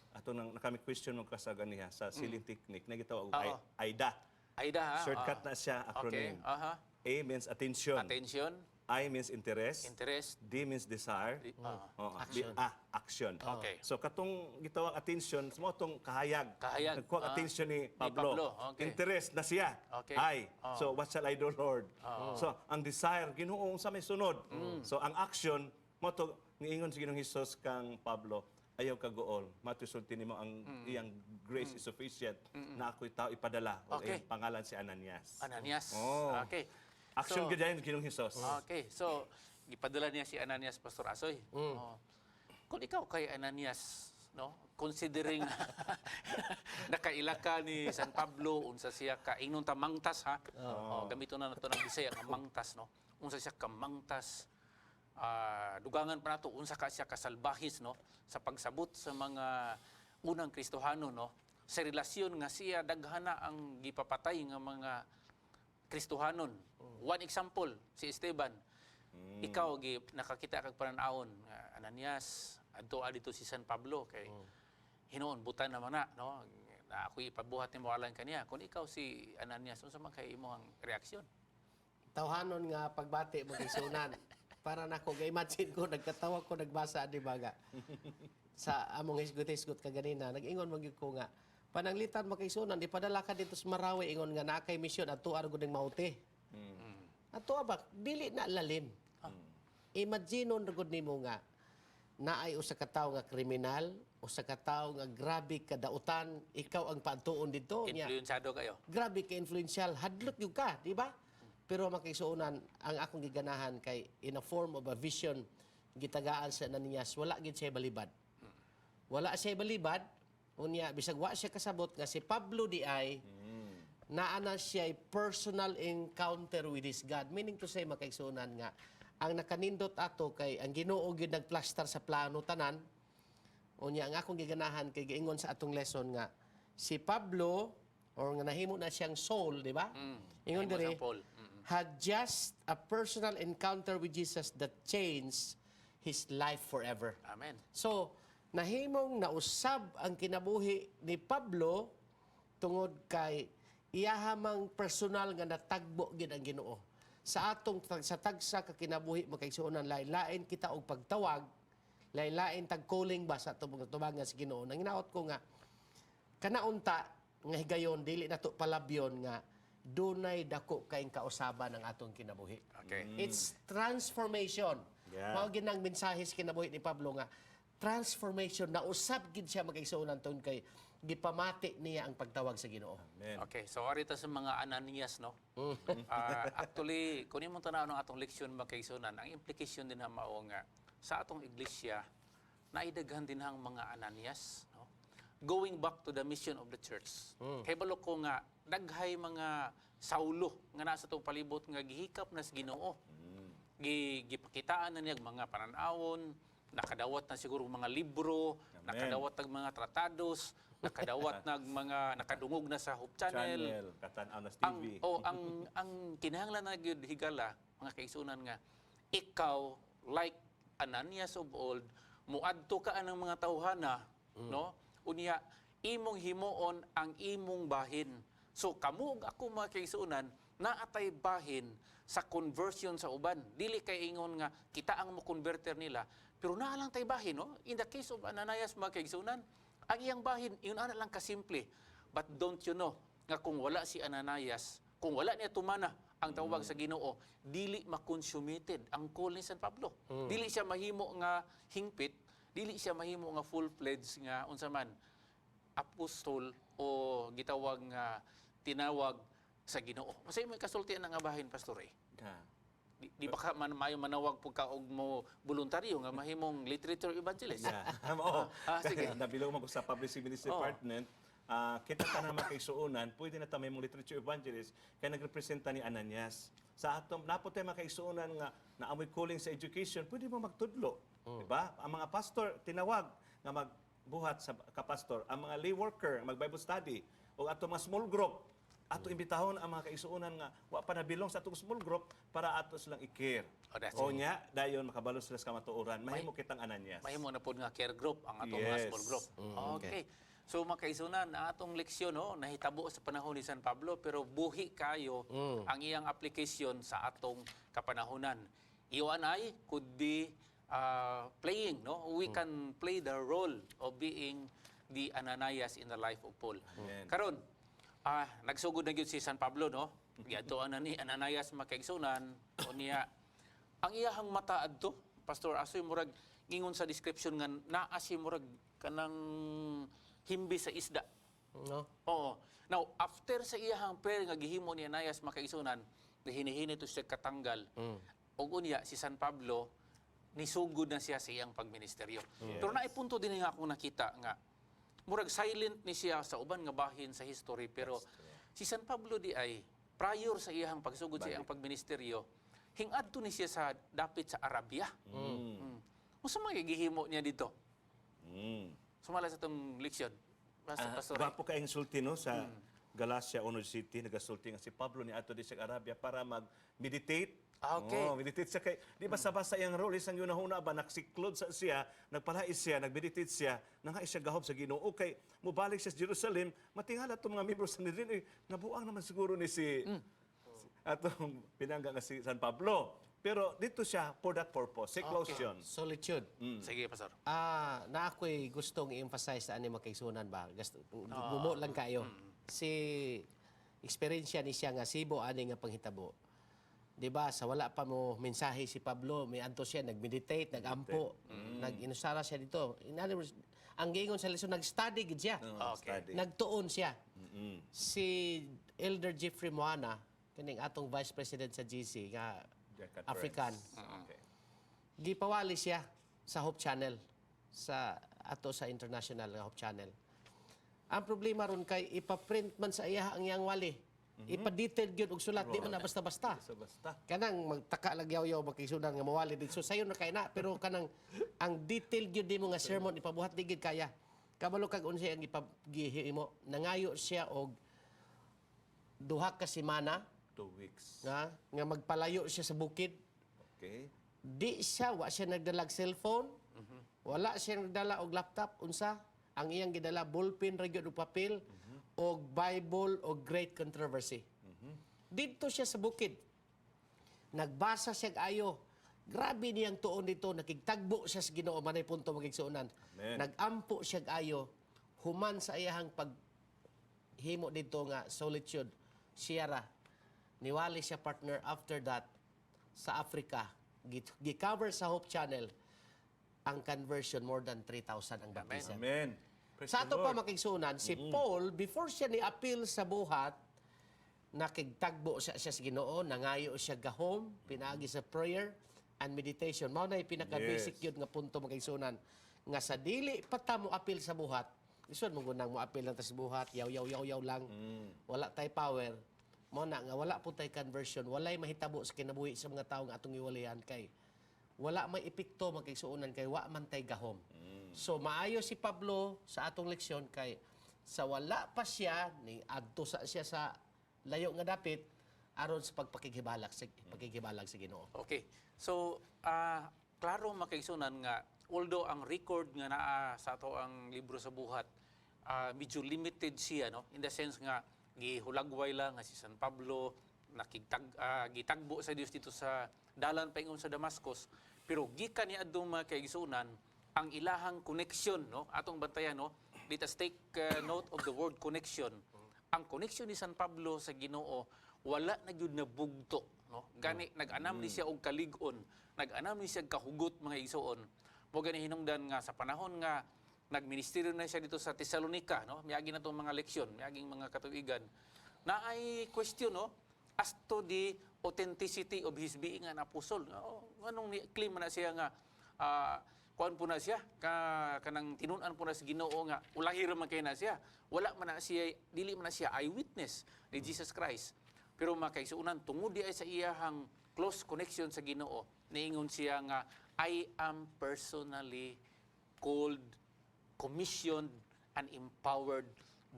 Ato nang nakami question mo ka sa ganiha sa sealing technique na gitawag og AIDA. AIDA, ha? Shortcut na siya, acronym. A means attention. Attention. I means interest. Interest. D means desire. Oo, Action. B, ah, action. Okay. So katong gitawag attention, mo tong kahayag. Kahayag. Nagkuha attention ni Pablo. Pablo, okay. Interest na siya. I. So what shall I do, Lord? So ang desire, Ginoo, unsa may sunod? So ang action mo to niingon si Ginoong Hesus kang Pablo, "Ayaw kaguol. Matusulti nimo ang iyang grace is sufficient na ako'y tao ipadala." O iyang pangalan si Ananias. Ananias. Oh. Action gyud yan Ginoong Hesus. Okay. So, gipadala niya si Ananias, Pastor Asoy. Oh. Kung ikaw kay Ananias, no? Considering nakaila ka ni San Pablo, unsa siya ka ingnon ta mangtas, ha. Oh, gamito na nato ng Bisaya nga mangtas, no. Unsa siya ka mangtas. Ah, dugangan pa nato unsa ka siya kasalbahis, no, sa pagsabot sa mga unang Kristohano, no, sa relasyon nga siya daghana ang gipapatay nga mga Kristohanon. One example, si Esteban. Ikaw gi nakakita kag panan-awon nga, "Ananias, adto dito si San Pablo kay hinuon butan naman na, no, na ako ipabuhat nimo alang kaniya." Kung ikaw si Ananias, unsa man kay imong reaksyon? Tawhanon nga pagbati mo kisunan. Para nako ga-imagine ko nagkatawa ko nagbasa, di ba, nga sa among hisgot-hisgot kaganina, nag-ingon man gyud ko nga pananglitan, makisunan, ipadala ka dito sa Marawi, ingon nga naa kay misyon adto ar gud ning mauti. Ato ba dili na lalim. Imagine on gud nimo nga naay usa ka tawo nga kriminal, usa ka tawo nga grabe kadautan, ikaw ang paadtuon didto niya. Influensyado kayo. Grabe ka influential, hadlok gyud ka, di ba? Pero makisuonan, ang akong giganahan kay in a form of a vision gitagaan sa Ananias, wala gid siya balibad. Wala siya balibad, unya bisag wa siya kasabot nga si Pablo di ay naa na siya personal encounter with his God. Meaning to say, makaigsuonan, nga ang nakanindot ato kay ang Ginoo gyud nagplastar sa plano tanan. Unya ang akong giganahan kay giingon sa atong lesson nga si Pablo or nga nahimo na siyang Saul, di ba? Ingon Nahimo diri siyang Paul. Had just a personal encounter with Jesus that changed his life forever. Amen. So, nahimong nausab ang kinabuhi ni Pablo tungod kay iyaha mang personal nga natagbo gid ang Ginoo. Sa atong sa tagsa ka kinabuhi, makaigsuonan, lain-lain kita og pagtawag, lain-lain tag calling ba sa atong mga tubangan sa Ginoo. Nanginaot ko nga kanaunta nga higayon dili nato palabyon nga dunay dako kaing kausaban ang atong kinabuhi. It's transformation. Mao ginang mensahe sa kinabuhi ni Pablo nga transformation, na usab gid siya, makaigsuonan, tungod kay gipamati niya ang pagtawag sa Ginoo. Amen. Okay, so arita sa mga Ananias, no? Ah, actually, kung imong tan-aw ng atong leksyon, makaigsuonan, ang implication din na mao nga sa atong iglesia, naidaghan din ang mga Ananias, no? Going back to the mission of the church. Kay balo ko nga daghay mga Saulo nga nasa atong palibot nga gihikap na sa Ginoo. Gipakitaan na niya ang mga pananawon, nakadawat na siguro mga libro, nakadawat ng mga tratados, nakadawat ng mga nakadungog na sa Hope Channel. Channel, katan-aw na sa Ang TV. oh, ang kinahanglan na gyud higala, mga kaigsuonan, nga ikaw, like Ananias of old, muadto ka anang mga tawhana, no, unya imong himuon ang imong bahin. So kamo ug ako, mga kaigsuonan, naatay bahin sa conversion sa uban. Dili kay ingon nga kita ang mo converter nila, pero naa lang tay bahin, no. In the case of Ananias, mga kaigsuonan, ang iyang bahin yun ana lang kasimple. But don't you know nga kung wala si Ananias, kung wala niya tumana ang tawag sa Ginoo, dili ma-consummated ang call ni San Pablo. Dili siya mahimo nga hingpit, dili siya mahimo nga full-fledged nga unsa man apostol o gitawag nga tinawag sa Ginoo. Unsay imong kasulti ana nga bahin, Pastor eh? Ha. Di ba ka man mayo manawag pud ka og mo voluntaryo nga mahimong literature evangelist? Yeah. Oo. Ah, sige. Nabilog man ko sa Publishing Ministry Department. Ah, kita tanan makaigsuonan, pwede na ta mahimong literature evangelist kay nagrepresenta ni Ananias. Sa atong naa pod tay makaigsuonan nga naamoy calling sa education, pwede mo magtudlo, di ba? Ang mga pastor tinawag nga magbuhat sa kapastor, ang mga lay worker mag Bible study o atong mga small group, ato imbitahon ang mga kaigsuonan nga wa pa nabilong sa atong small group para ato silang i-care. Oh, that's O nya, dayon makabalo sila sa kamatuoran. Mahimo kitang Ananias. Mahimo na pod nga care group ang atong mga small group. Okay. So mga kaigsuonan, ang atong leksyon, no, nahitabo sa panahon ni San Pablo pero buhi kayo ang iyang application sa atong kapanahonan. You and I could be playing, no? We can play the role of being the Ananias in the life of Paul. Amen. Karon, nagsugod na gyud si San Pablo, no? Giadtoan na ni Ananias, mga kaigsuonan, unya ang iyahang mata adto, Pastor Asoy, murag ingon sa description nga naa si murag kanang himbi sa isda. No? Oo. Now, after sa iyahang prayer nga gihimo ni Ananias, mga kaigsuonan, hinihini to siya katanggal. Ug unya si San Pablo nisugod na siya sa iyang pagministeryo. Pero naay punto din nga akong nakita nga murag silent ni siya sa uban nga bahin sa history, pero si San Pablo di ay prior sa iyang pagsugod sa iyang pagministeryo, hingadto ni siya sa dapit sa Arabia. Unsa may gihimo niya dito? Sumala sa atong leksyon. Pastor, Pastor. Gwapo kay sulti, no, sa Galatia 1 City, nagasulti nga si Pablo ni ato di sa Arabia para mag-meditate. Oh, meditate siya kay di ba sa basa iyang role isang yunahuna ba naksiklod sa siya, nagpalais siya, nagmeditate siya, nangay siya gahom sa Ginoo kay mobalik siya sa Jerusalem, matingala itong mga membro sa Sanhedrin, eh, nabuang naman siguro ni si atong pinangga nga si San Pablo. Pero dito siya for that purpose, seclusion. Solitude. Sige, Pastor. Na ako'y gustong i-emphasize sa ani mga kaigsuonan ba. Gusto, gumo lang kayo. Si eksperyensya ni siya nga sibo ani nga panghitabo. 'Di ba sa wala pa mo mensahe si Pablo, may adto siya nagmeditate, nagampo, nag-inusara siya dito. In other words, ang giingon sa lesson, nag-study gid siya. Oh, study. Nagtuon siya. Si Elder Jeffrey Moana, kining atong vice president sa GC nga Jack African. Okay. Gipawali siya sa Hope Channel, sa ato sa international nga Hope Channel. Ang problema ron kay ipa-print man sa iya ang iyang wali. Ipa-detail gyud og sulat, di man na basta-basta. So basta. Kanang magtaka lang yaw-yaw makisudan nga mawali dito. So sayo na kay na, pero kanang ang detail gyud nimo nga sermon ipabuhat di gyud kaya. Kabalo kag unsay ang ipagihimo. Nangayo siya og 2 ka semana 2 weeks. nga magpalayo siya sa bukid. Di siya, wa siya nagdalag cellphone, wala siya nagdala og laptop, unsa ang iyang gidala, ballpen ra gyud og papel og Bible og Great Controversy. Didto siya sa bukid. Nagbasa siya ayo. Grabe niyang tuon dito, nakigtagbo siya sa Ginoo, manay punto, mga kaigsuonan. Amen. Nagampo siya ayo human sa iyahang pag himo dito nga solitude siya ra. Niwali siya, partner, after that sa Africa, gi-cover sa Hope Channel ang conversion, more than 3,000 ang baptism. Amen. Praise Sa the ato pa Lord. mga kaigsuonan, si Paul, before siya ni appeal sa buhat, nakigtagbo siya sa Ginoo, nangayo siya gahom, pinaagi sa prayer and meditation. Mao na pinaka-basic yun nga punto, mga kaigsuonan. Nga sa dili pa ta mo apil sa buhat, lisod mo gunang mo apil lang ta sa buhat, yaw yaw yaw yaw lang. Wala tay power. Mao na nga wala po tay conversion, walay mahitabo sa kinabuhi sa mga tawo nga atong giwalihan kay wala may epekto, mga kaigsuonan, kay wa man tay gahom. So maayo si Pablo sa atong leksyon kay sa wala pa siya ni adto sa siya sa layo nga dapit aron sa pagpakighibalag sa Ginoo. Okay. So, klaro, mga kaigsuonan, nga although ang record nga naa sa ato ang libro sa buhat, medyo limited siya, no, in the sense nga gihulagway lang nga si San Pablo nakigtag gitagbo sa Dios dito sa dalan paingon sa Damascus, pero gikan ni adtong, mga kaigsuonan, ang ilahang connection, no, atong bantayan, no, let us take note of the word "connection". Ang connection ni San Pablo sa Ginoo wala na gyud nabugto, no? Gani nag-anam ni siya og kalig-on, nag-anam ni siya og kahugot, mga igsoon. Mo gani hinungdan nga sa panahon nga nagministeryo na siya dito sa Tesalonica, no, miagi na tong mga leksyon miaging mga katuigan. Naay question, no, as to the authenticity of his being an apostle. Oh, nganong ni claim man na siya nga kuan po na siya ka kanang tinun-an po na sa Ginoo nga ulahi ra man kay na siya? Wala man na siya, dili man na siya eyewitness ni Jesus Christ. Pero, mga kaigsuonan, tungod di ay sa iyahang close connection sa Ginoo, niingon siya nga, "I am personally called, commissioned and empowered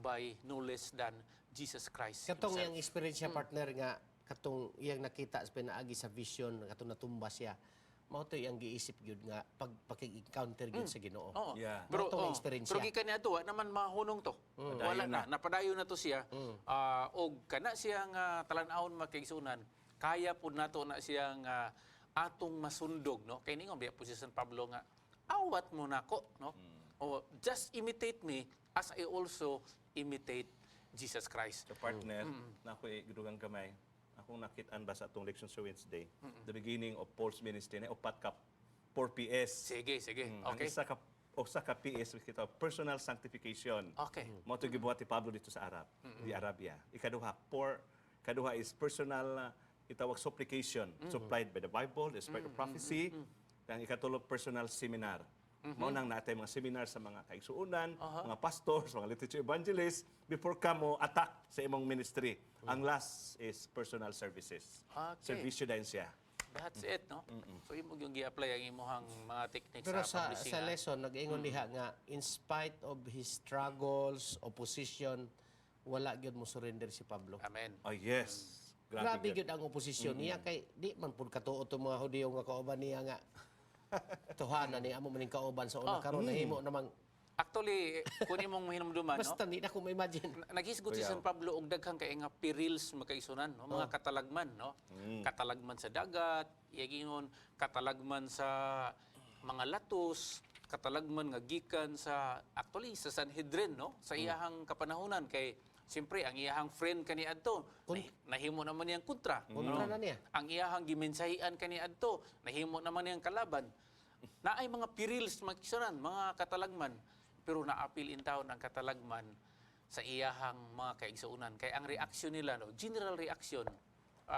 by no less than Jesus Christ Katong himself." iyang experience siya, partner, nga katong iyang nakita sa pinaagi sa vision, katong natumba siya. Mao to iyang giisip gyud nga pag pakig-encounter gyud sa Ginoo. Oo. Yeah. Pero, Mao tong oo. experience Pero siya. gikan niya to, wa naman mahunong to. Wala na. Napadayon na to siya. Og kana siya nga talan-awon, mga kaigsuonan, kaya pud nato na siya nga atong masundog, no? Kay ningon biya po si San Pablo nga, "Awat mo nako," no? O, "Just imitate me as I also imitate Jesus Christ." So partner, na ako dugang gamay. Akong nakitaan ba sa atong leksyon sa Wednesday, the beginning of Paul's ministry na upat ka 4 PS. Sige, sige. Ang isa ka usa ka PS kita, personal sanctification. Mao to gibuhat ni Pablo dito sa Arab, di Arabia. Ikaduha, four, kaduha is personal itawag supplication supplied by the Bible, the spirit of prophecy. Ang ikatulo, personal seminar. Mao nang natay mga seminar sa mga kaigsuonan, mga pastors, mga literature evangelists before ka mo attack sa imong ministry. Ang last is personal services. Servisyo dayon siya. That's it, no? So imo yung gi-apply ang imong mga techniques Pero sa sa publishing. sa lesson nag-ingon diha nga in spite of his struggles, opposition, wala gyud mo surrender si Pablo. Amen. Oh yes. Grabe Grabe gyud. gyud ang oposisyon niya kay di man pud katuo tong mga Hudiyo nga kauban niya nga tuhana ni amo maning kauban sa una, karon nahimo namang Actually, kung imong mahinumduman, no? Basta di na ko ma-imagine. Naghisgot si San Pablo og daghang kay nga perils, mga kaigsuonan, no? Mga katalagman, no? Katalagman sa dagat, iyagingon, katalagman sa mga latos, katalagman nga gikan sa actually sa Sanhedrin, no? Sa iyahang kapanahunan kay siyempre ang iyahang friend kaniadto, nahimo naman niyang kontra. Kontra na niya. Ang iyahang gimensahian kaniadto, nahimo naman niyang kalaban. Naay mga perils, mga kaigsuonan, mga katalagman, pero naapil in taon ang katalagman sa iyahang mga kaigsuonan. Kay ang reaksyon nila, no, general reaction,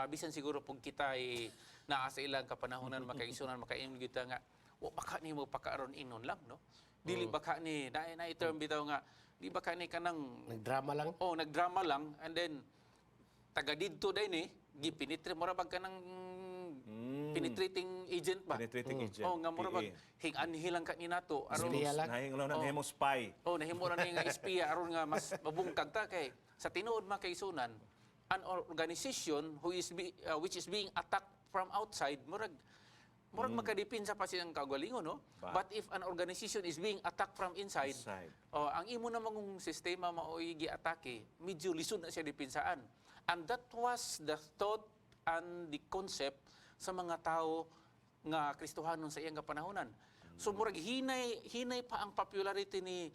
bisan siguro pag kita ay naa sa ilang kapanahonan, mga kaigsuonan, makaingon kita nga, wa baka ni mo pakaaron inon lang, no? Dili baka ni, na term bitaw nga, di baka ni kanang Nagdrama lang. Oh, nagdrama lang and then taga didto day ni gipenetrate, mura bag kanang penetrating agent ba? Penetrating agent. Oh, nga mura bag PA. hing-anhi lang ka ni nato aron Espiya lang. Nahimo na nahimo spy. Oh, nahimo ra ni nga espiya aron nga mas mabungkag ta kay sa tinuod, mga kaigsuonan, an organization which is being attacked from outside, murag makadipinsa pa siyang kaugalingon, no? Ba. But if an organization is being attacked from inside, Inside. oh, ang imo namang sistema maoy giatake, medyo lisod na siya depinsaan. And that was the thought and the concept sa mga tao nga Kristohanon sa iyang kapanahonan. So murag hinay hinay pa ang popularity ni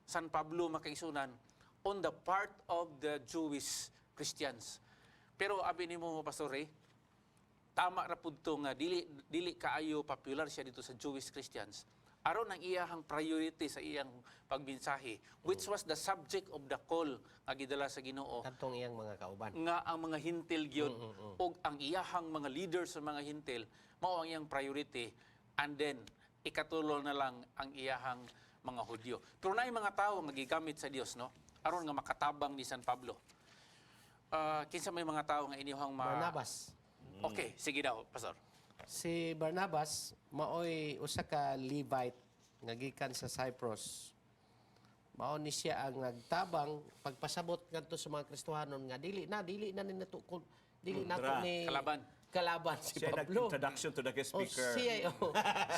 San Pablo, mga kaigsuonan, on the part of the Jewish Christians. Pero abi nimo, Pastor Ray, tama ra pud to nga dili dili kaayo popular siya dito sa Jewish Christians. Aron ang iyahang priority sa iyang pagmensahe, which was the subject of the call nga gidala sa Ginoo, Kadtong iyang mga kauban. Nga ang mga Hintil gyud og ang iyahang mga leaders sa mga Hintil mao ang iyang priority, and then ikatulo na lang ang iyahang mga Hudyo. Pero naay mga tawo nga gigamit sa Dios, no, aron nga makatabang ni San Pablo. Kinsa may mga tawo nga inyuhang ma Barnabas. Okay, sige daw, Pastor. Si Barnabas maoy usa ka Levite nga gikan sa Cyprus. Mao ni siya ang nagtabang pagpasabot ngadto sa mga Kristohanon nga dili na ni nato dili nato Kontra. ni Kalaban. Kalaban si Siya Pablo. nag-introduction to the guest Oh, speaker.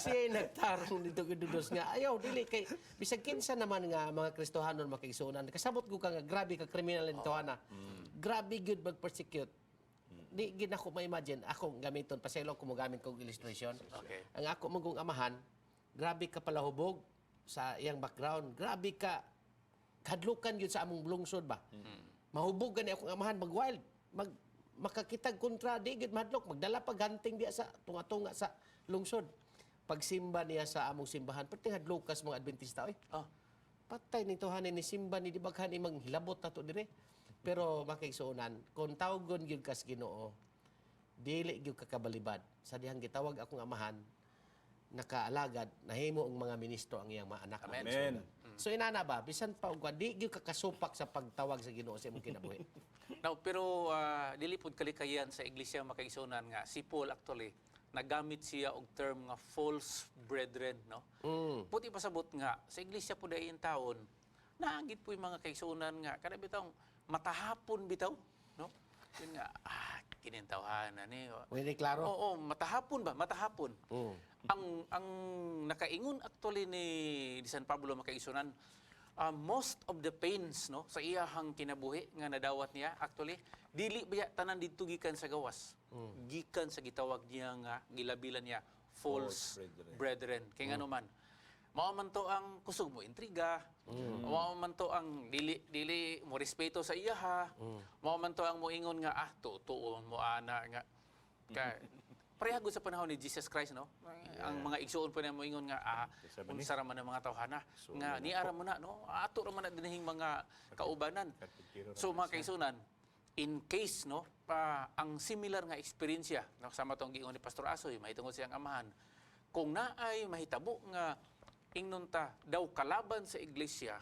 siya nagtarong dito gidudos nga ayaw dili kay bisag kinsa naman nga mga Kristohanon, makigsuonan, kasabot ko ka nga grabe ka kriminal nito ana. Grabe gyud mag-persecute. Di gid ako ma-imagine akong gamiton paselo ko mogamit kog illustration. Ang ako magong amahan, grabe ka palahubog sa iyang background, grabe ka kadlukan gyud sa among lungsod ba. Mahubog gani akong amahan, mag wild, mag makakitag kontra, di gyud mahadlok, magdala pag hunting diya sa tunga-tunga sa lungsod. Pagsimba niya sa among simbahan, perting hadlokas mga Adventista oy. Oh. Patay nito hanin ni simba ni di baghan ni manghilabot nato dire. Pero makigsuonan, kung tawgon gyud kas Ginoo, dili gyud ka kabalibad. Sa dihang gitawag akong amahan, nakaalagad, nahimo ang mga ministro ang iyang mga anak. Amen. Amen. So inana ba, bisan pa og di gyud ka kasupak sa pagtawag sa Ginoo sa imong kinabuhi. Now, pero dili pud kalikayan sa iglesia, makaigsunan, nga si Paul actually nagamit siya og term nga false brethren, no? Puti pasabot nga sa iglesia pud ay taon naagit po yung mga kaigsunan nga kada bitawng matahapon bitaw, no? Yun nga, kinintawhanan ni. Wala klaro. Oo, matahapon ba? Matahapon. Ang nakaingon actually ni San Pablo, makaigsunan, most of the pains, no, sa iyahang kinabuhi nga nadawat niya actually dili baya tanan didto gikan sa gawas. Gikan sa gitawag niya nga gilabilan niya false False brethren. Kay ngano man, mao man to ang kusog mo intriga, mao man to ang dili dili mo respeto sa iyaha, mao man to ang moingon nga tutuon mo ana nga ka pareha gud sa panahon ni Jesus Christ, no? Ang mga igsuon pa na moingon nga Kinsa man ni? unsa ra man ang mga tawhana nga niara mo na, no? Ato ra man na dinhing mga kaubanan. Karpintero ra So mga kaigsunan, in case, no, pa ang similar nga eksperyensya, no, sama tong giingon ni Pastor Asoy mahitungod siyang amahan, kung naay mahitabo nga ingnon ta daw kalaban sa iglesia,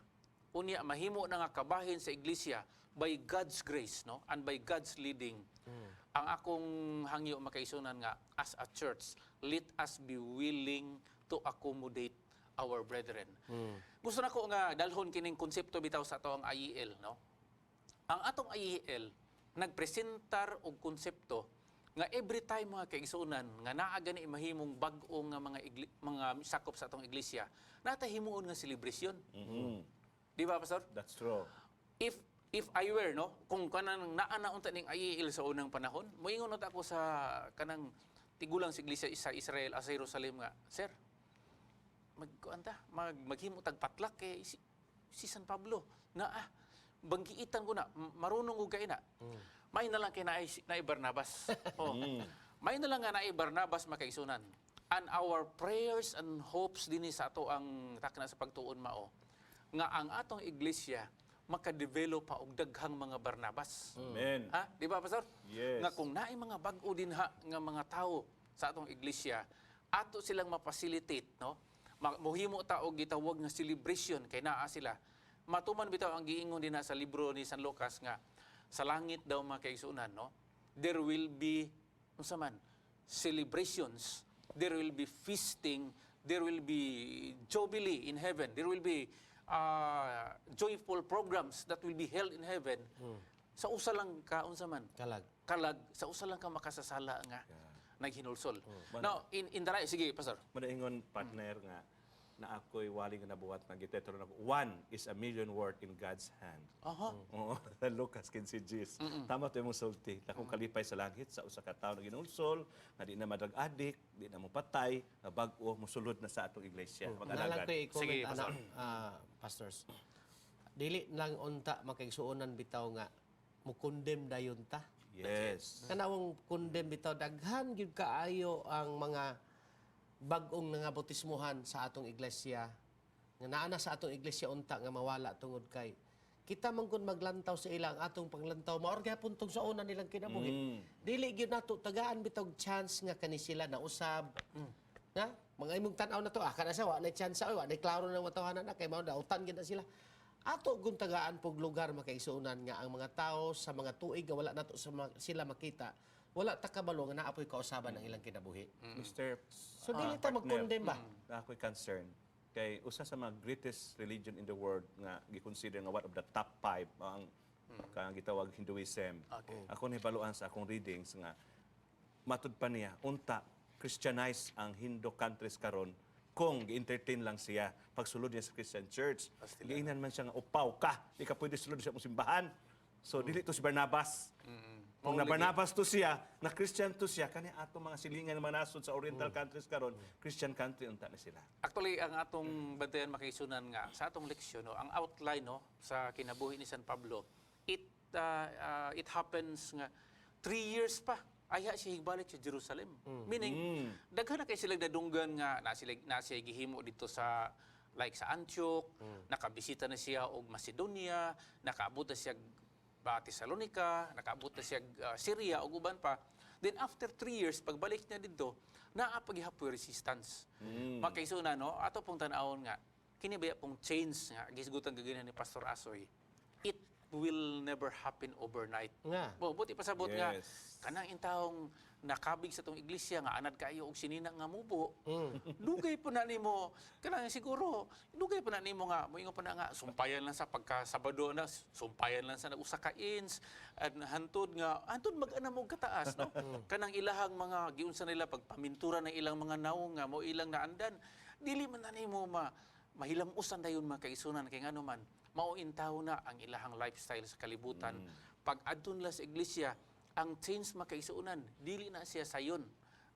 unya mahimo na nga kabahin sa iglesia by God's grace, no, and by God's leading, ang akong hangyo, makaigsunan, nga as a church, let us be willing to accommodate our brethren. Gusto nako nga dalhon kining konsepto bitaw sa ato ang IEL, no? Ang atong IEL nagpresentar og konsepto nga every time, mga kaigsuonan, nga naa gani mahimong bag-o nga mga sakop sa atong iglesia, nata himuon nga selebrasyon. Di ba, Pastor? That's true. If I were, no, kung kanang naa na unta ning IEL sa unang panahon, moingon unta ako sa kanang tigulang sa iglesia sa Israel, sa Jerusalem nga, "Sir, magkuan ta, maghimo tag potluck kay si San Pablo na banggiitan ko na, marunong og kay na." May na lang kay naay Barnabas. Oh. May na lang nga naay Barnabas, makaigsunan. And our prayers and hopes dinhi sa ato ang takna sa pagtuon mao nga ang atong iglesia makadevelop pa og daghang mga Barnabas. Amen. Ha? Di ba, Pastor? Yes. Nga kung naay mga bag-o din ha nga mga tao sa atong iglesia, ato silang mapacilitate, no? Mohimo ta og gitawag nga celebration kay naa sila. Matuman bitaw ang giingon din na sa libro ni San Lucas nga sa langit daw, mga kaigsuonan, no? There will be unsa man celebrations, there will be feasting, there will be jubilee in heaven, there will be joyful programs that will be held in heaven. Sa usa lang ka unsa man Kalag. Kalag sa usa lang ka makasasala nga naghinulsol. Now, in the right, sige, Pastor. Madaingon partner nga na ako'y wali nga nabuhat nga gitetro nako. One is a million worth in God's hand. Oo, Lucas 15. Tama to imong sulti. Akong kalipay sa langit sa usa ka tawo nga ginulsol, nga di na madrag addict, di na mo patay, nga bag-o mosulod na sa atong iglesia. Nalang Mag-alagad. ko i-comment Sige, ana, Pastor. pastors. Dili lang unta makaigsuonan bitaw nga mo-condemn dayon ta. Kanawang condemn bitaw, daghan gyud kaayo ang mga bag-ong nangabautismuhan sa atong iglesia nga naa na sa atong iglesia unta nga mawala tungod kay kita man kun maglantaw sa ilang atong panglantaw maor gyapon tong sa una nilang kinabuhi. Dili gyud nato tagaan bitaw og chance nga kani sila na usab na mga imong tan-aw na to kana sa wa na chance oy, wa na klaro na matawanan na kay mao dautan gyud na sila. Ato gun tagaan pog lugar, makaigsuonan, nga ang mga tao sa mga tuig nga wala nato sa sila makita, wala ta kabalo nga naa poy kausaban ang ilang kinabuhi. Mr. So dili ta mag-condemn ba? Na ako'y concern kay usa sa mga greatest religion in the world nga gi-consider nga one of the top five ang kanang gitawag Hinduism. Ako nahibaluan sa akong readings nga matud pa niya unta Christianize ang Hindu countries karon kung gi-entertain lang siya pagsulod niya sa Christian church. Giingnan man siya nga upaw ka, di ka pwede sulod sa imong simbahan. So dili to si Barnabas. Kung na Barnabas to siya, na Christian to siya, kani ato mga silingan ng mga nasod sa Oriental countries karon, Christian country unta na sila. Actually, ang atong bantayan, makaigsunan, nga sa atong leksyon, no, ang outline, no, sa kinabuhi ni San Pablo, it happens nga 3 years pa ayha siya higbalik sa Jerusalem. Meaning, daghan na kay sila nadunggan nga na siya gihimo dito sa like sa Antioch, nakabisita na siya og Macedonia, nakaabot na siya ba Thessalonica, nakaabot na siya Syria ug uban pa. Then after 3 years, pagbalik niya didto, naa pa gihapoy resistance. Mm. Makaisuna, no, ato pong tan-awon nga kini baya pong change nga gisgutan gagina ni Pastor Asoy. It will never happen overnight. Nga. Bo, buti pasabot nga kanang intawong nakabig sa tong iglesia nga anad kaayo og sinina nga mubo. Dugay po na nimo kanang siguro dugay pa na nimo nga moingon pa na nga sumpayan lang sa pagka Sabado na, sumpayan lang sa usa ka ins at hantod nga hantod mag-anam og kataas, no, kanang ilahang mga giunsa nila pagpamintura ng ilang mga nawong nga mo ilang naandan, dili man na nimo ma mahilamusan dayon, mga kaigsuonan, kay ngano man mao intaw na ang ilahang lifestyle sa kalibutan. Pag adto nila sa iglesia, ang change, makaigsuonan, dili na siya sayon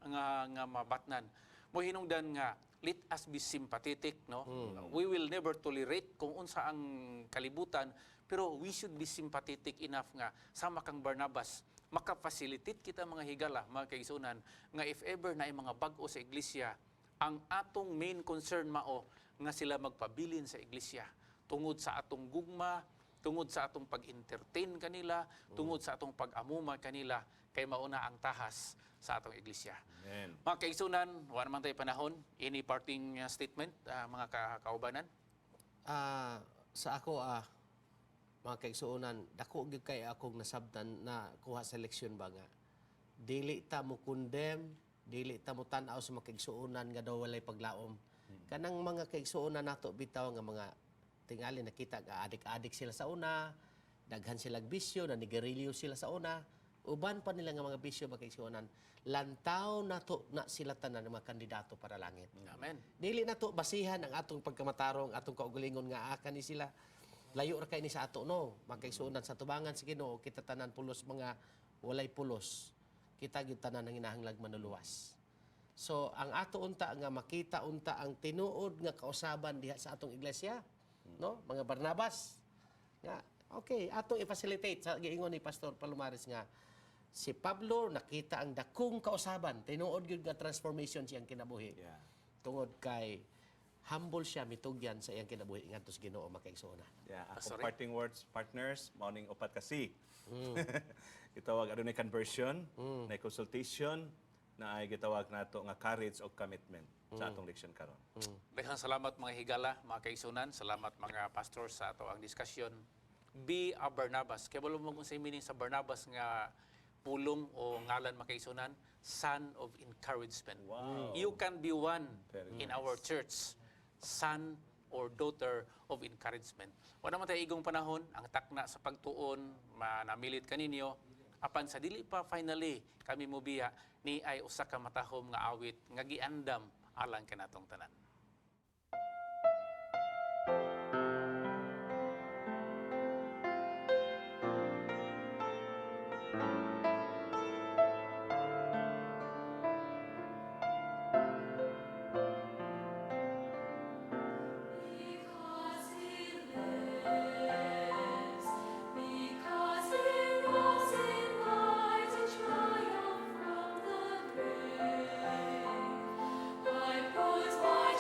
nga nga mabatnan. Mo hinungdan nga let us be sympathetic, no? We will never tolerate kung unsa ang kalibutan, pero we should be sympathetic enough nga sama kang Barnabas, maka-facilitate kita, mga higala, mga kaigsuonan, nga if ever na mga bag-o sa iglesia, ang atong main concern mao nga sila magpabilin sa iglesia tungod sa atong gugma, tungod sa atong pag-entertain kanila, tungod sa atong pag-amuma kanila, kay mauna ang tahas sa atong iglesia. Amen. Mga kaigsunan, wala naman tayo panahon. Any parting statement, mga kaubanan? Sa ako, mga kaigsuonan, dako gyud kay akong nasabtan na kuha sa leksyon ba nga dili ta mo condemn, dili ta mo tan-aw sa mga kaigsuonan nga daw walay paglaom. Kanang mga kaigsuonan nato bitaw nga mga tingali nakita nga adik-adik sila sa una, daghan sila bisyo, nanigarilyo sila sa una, uban pa nila nga mga bisyo, mga kaigsuonan, lantaw nato na sila tanan nga mga kandidato para langit. Amen. Dili na to basihan ang atong pagkamatarong, atong kaugalingon nga aka ni sila. Layo ra kay ni sa ato, no. Magkaigsuonan, sa tubangan sa Ginoo, kita tanan pulos mga walay pulos. Kita gyud tanan ang hinahanglag manuluwas. So ang ato unta nga makita unta ang tinuod nga kausaban diha sa atong iglesia, no? Mga Barnabas. Nga okay, atong i-facilitate sa giingon ni Pastor Palomares nga si Pablo nakita ang dakong kausaban, tinuod gyud nga transformation siyang kinabuhi. Tungod kay humble siya mitugyan sa iyang kinabuhi ngadto sa Ginoo, makaigsuonan. Yeah, akong Sorry. parting words, partners, morning upat kasi. Gitawag adunay conversion, na consultation, na ay gitawag nato nga courage o commitment sa atong leksyon karon. Daghang salamat, mga higala, mga kaigsunan. Salamat, mga pastor, sa ato ang diskusyon. Be a Barnabas. Kaya mo kung sa meaning sa Barnabas nga pulong o ngalan, mga kaigsunan, son of encouragement. Wow. You can be one Very in our church, son or daughter of encouragement. Wala man tayo igong panahon, ang takna sa pagtuon, manamilit kaninyo, apan sa dili pa finally kami mobiya, ni ay usa ka matahom nga awit nga giandam alang kanatong tanan. Because he lives, because he rose in mighty triumph from the grave, I put my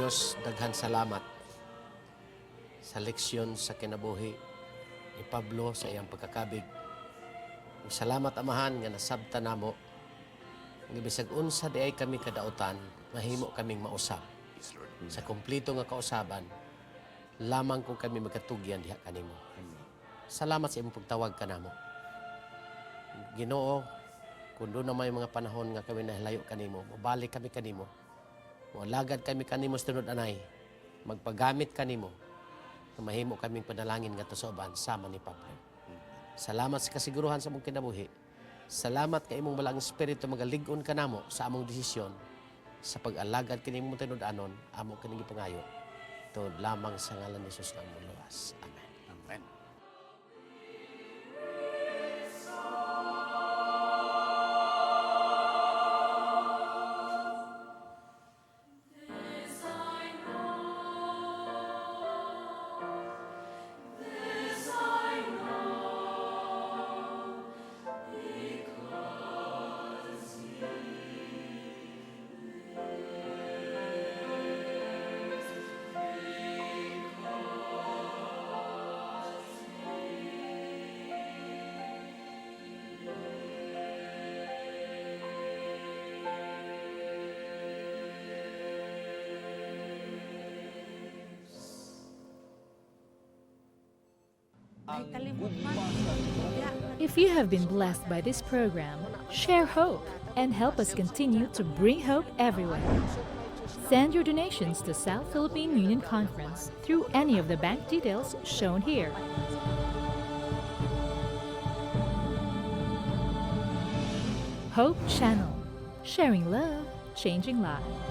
Dios, daghan salamat sa leksyon sa kinabuhi ni Pablo sa iyang pagkakabig. Ug salamat, Amahan, nga nasabta namo nga bisag unsa diay kami kadautan, mahimo kaming mausab. Yes, Lord. Sa kompleto nga kausaban, lamang kung kami magkatugyan diha kanimo. Salamat sa imong pagtawag kanamo. Ginoo, kung duna may mga panahon nga kami nahilayo kanimo, mobalik kami kanimo. Moalagad kami kanimo sa tinud-anay. Magpagamit kanimo. Nga mahimo kaming panalangin ngadto sa uban sama ni Pablo. Salamat sa kasiguruhan sa among kinabuhi. Salamat kay imong balaang espiritu magalig-on kanamo sa among desisyon sa pag-alagad kini imong tinud-anon, amo kining gipangayo. Tungod lamang sa ngalan ni Jesus nga among luwas. Amen. Amen. This I know, this I know, because He lives, because If you have been blessed by this program, share hope and help us continue to bring hope everywhere. Send your donations to South Philippine Union Conference through any of the bank details shown here. Hope Channel, sharing love, changing lives.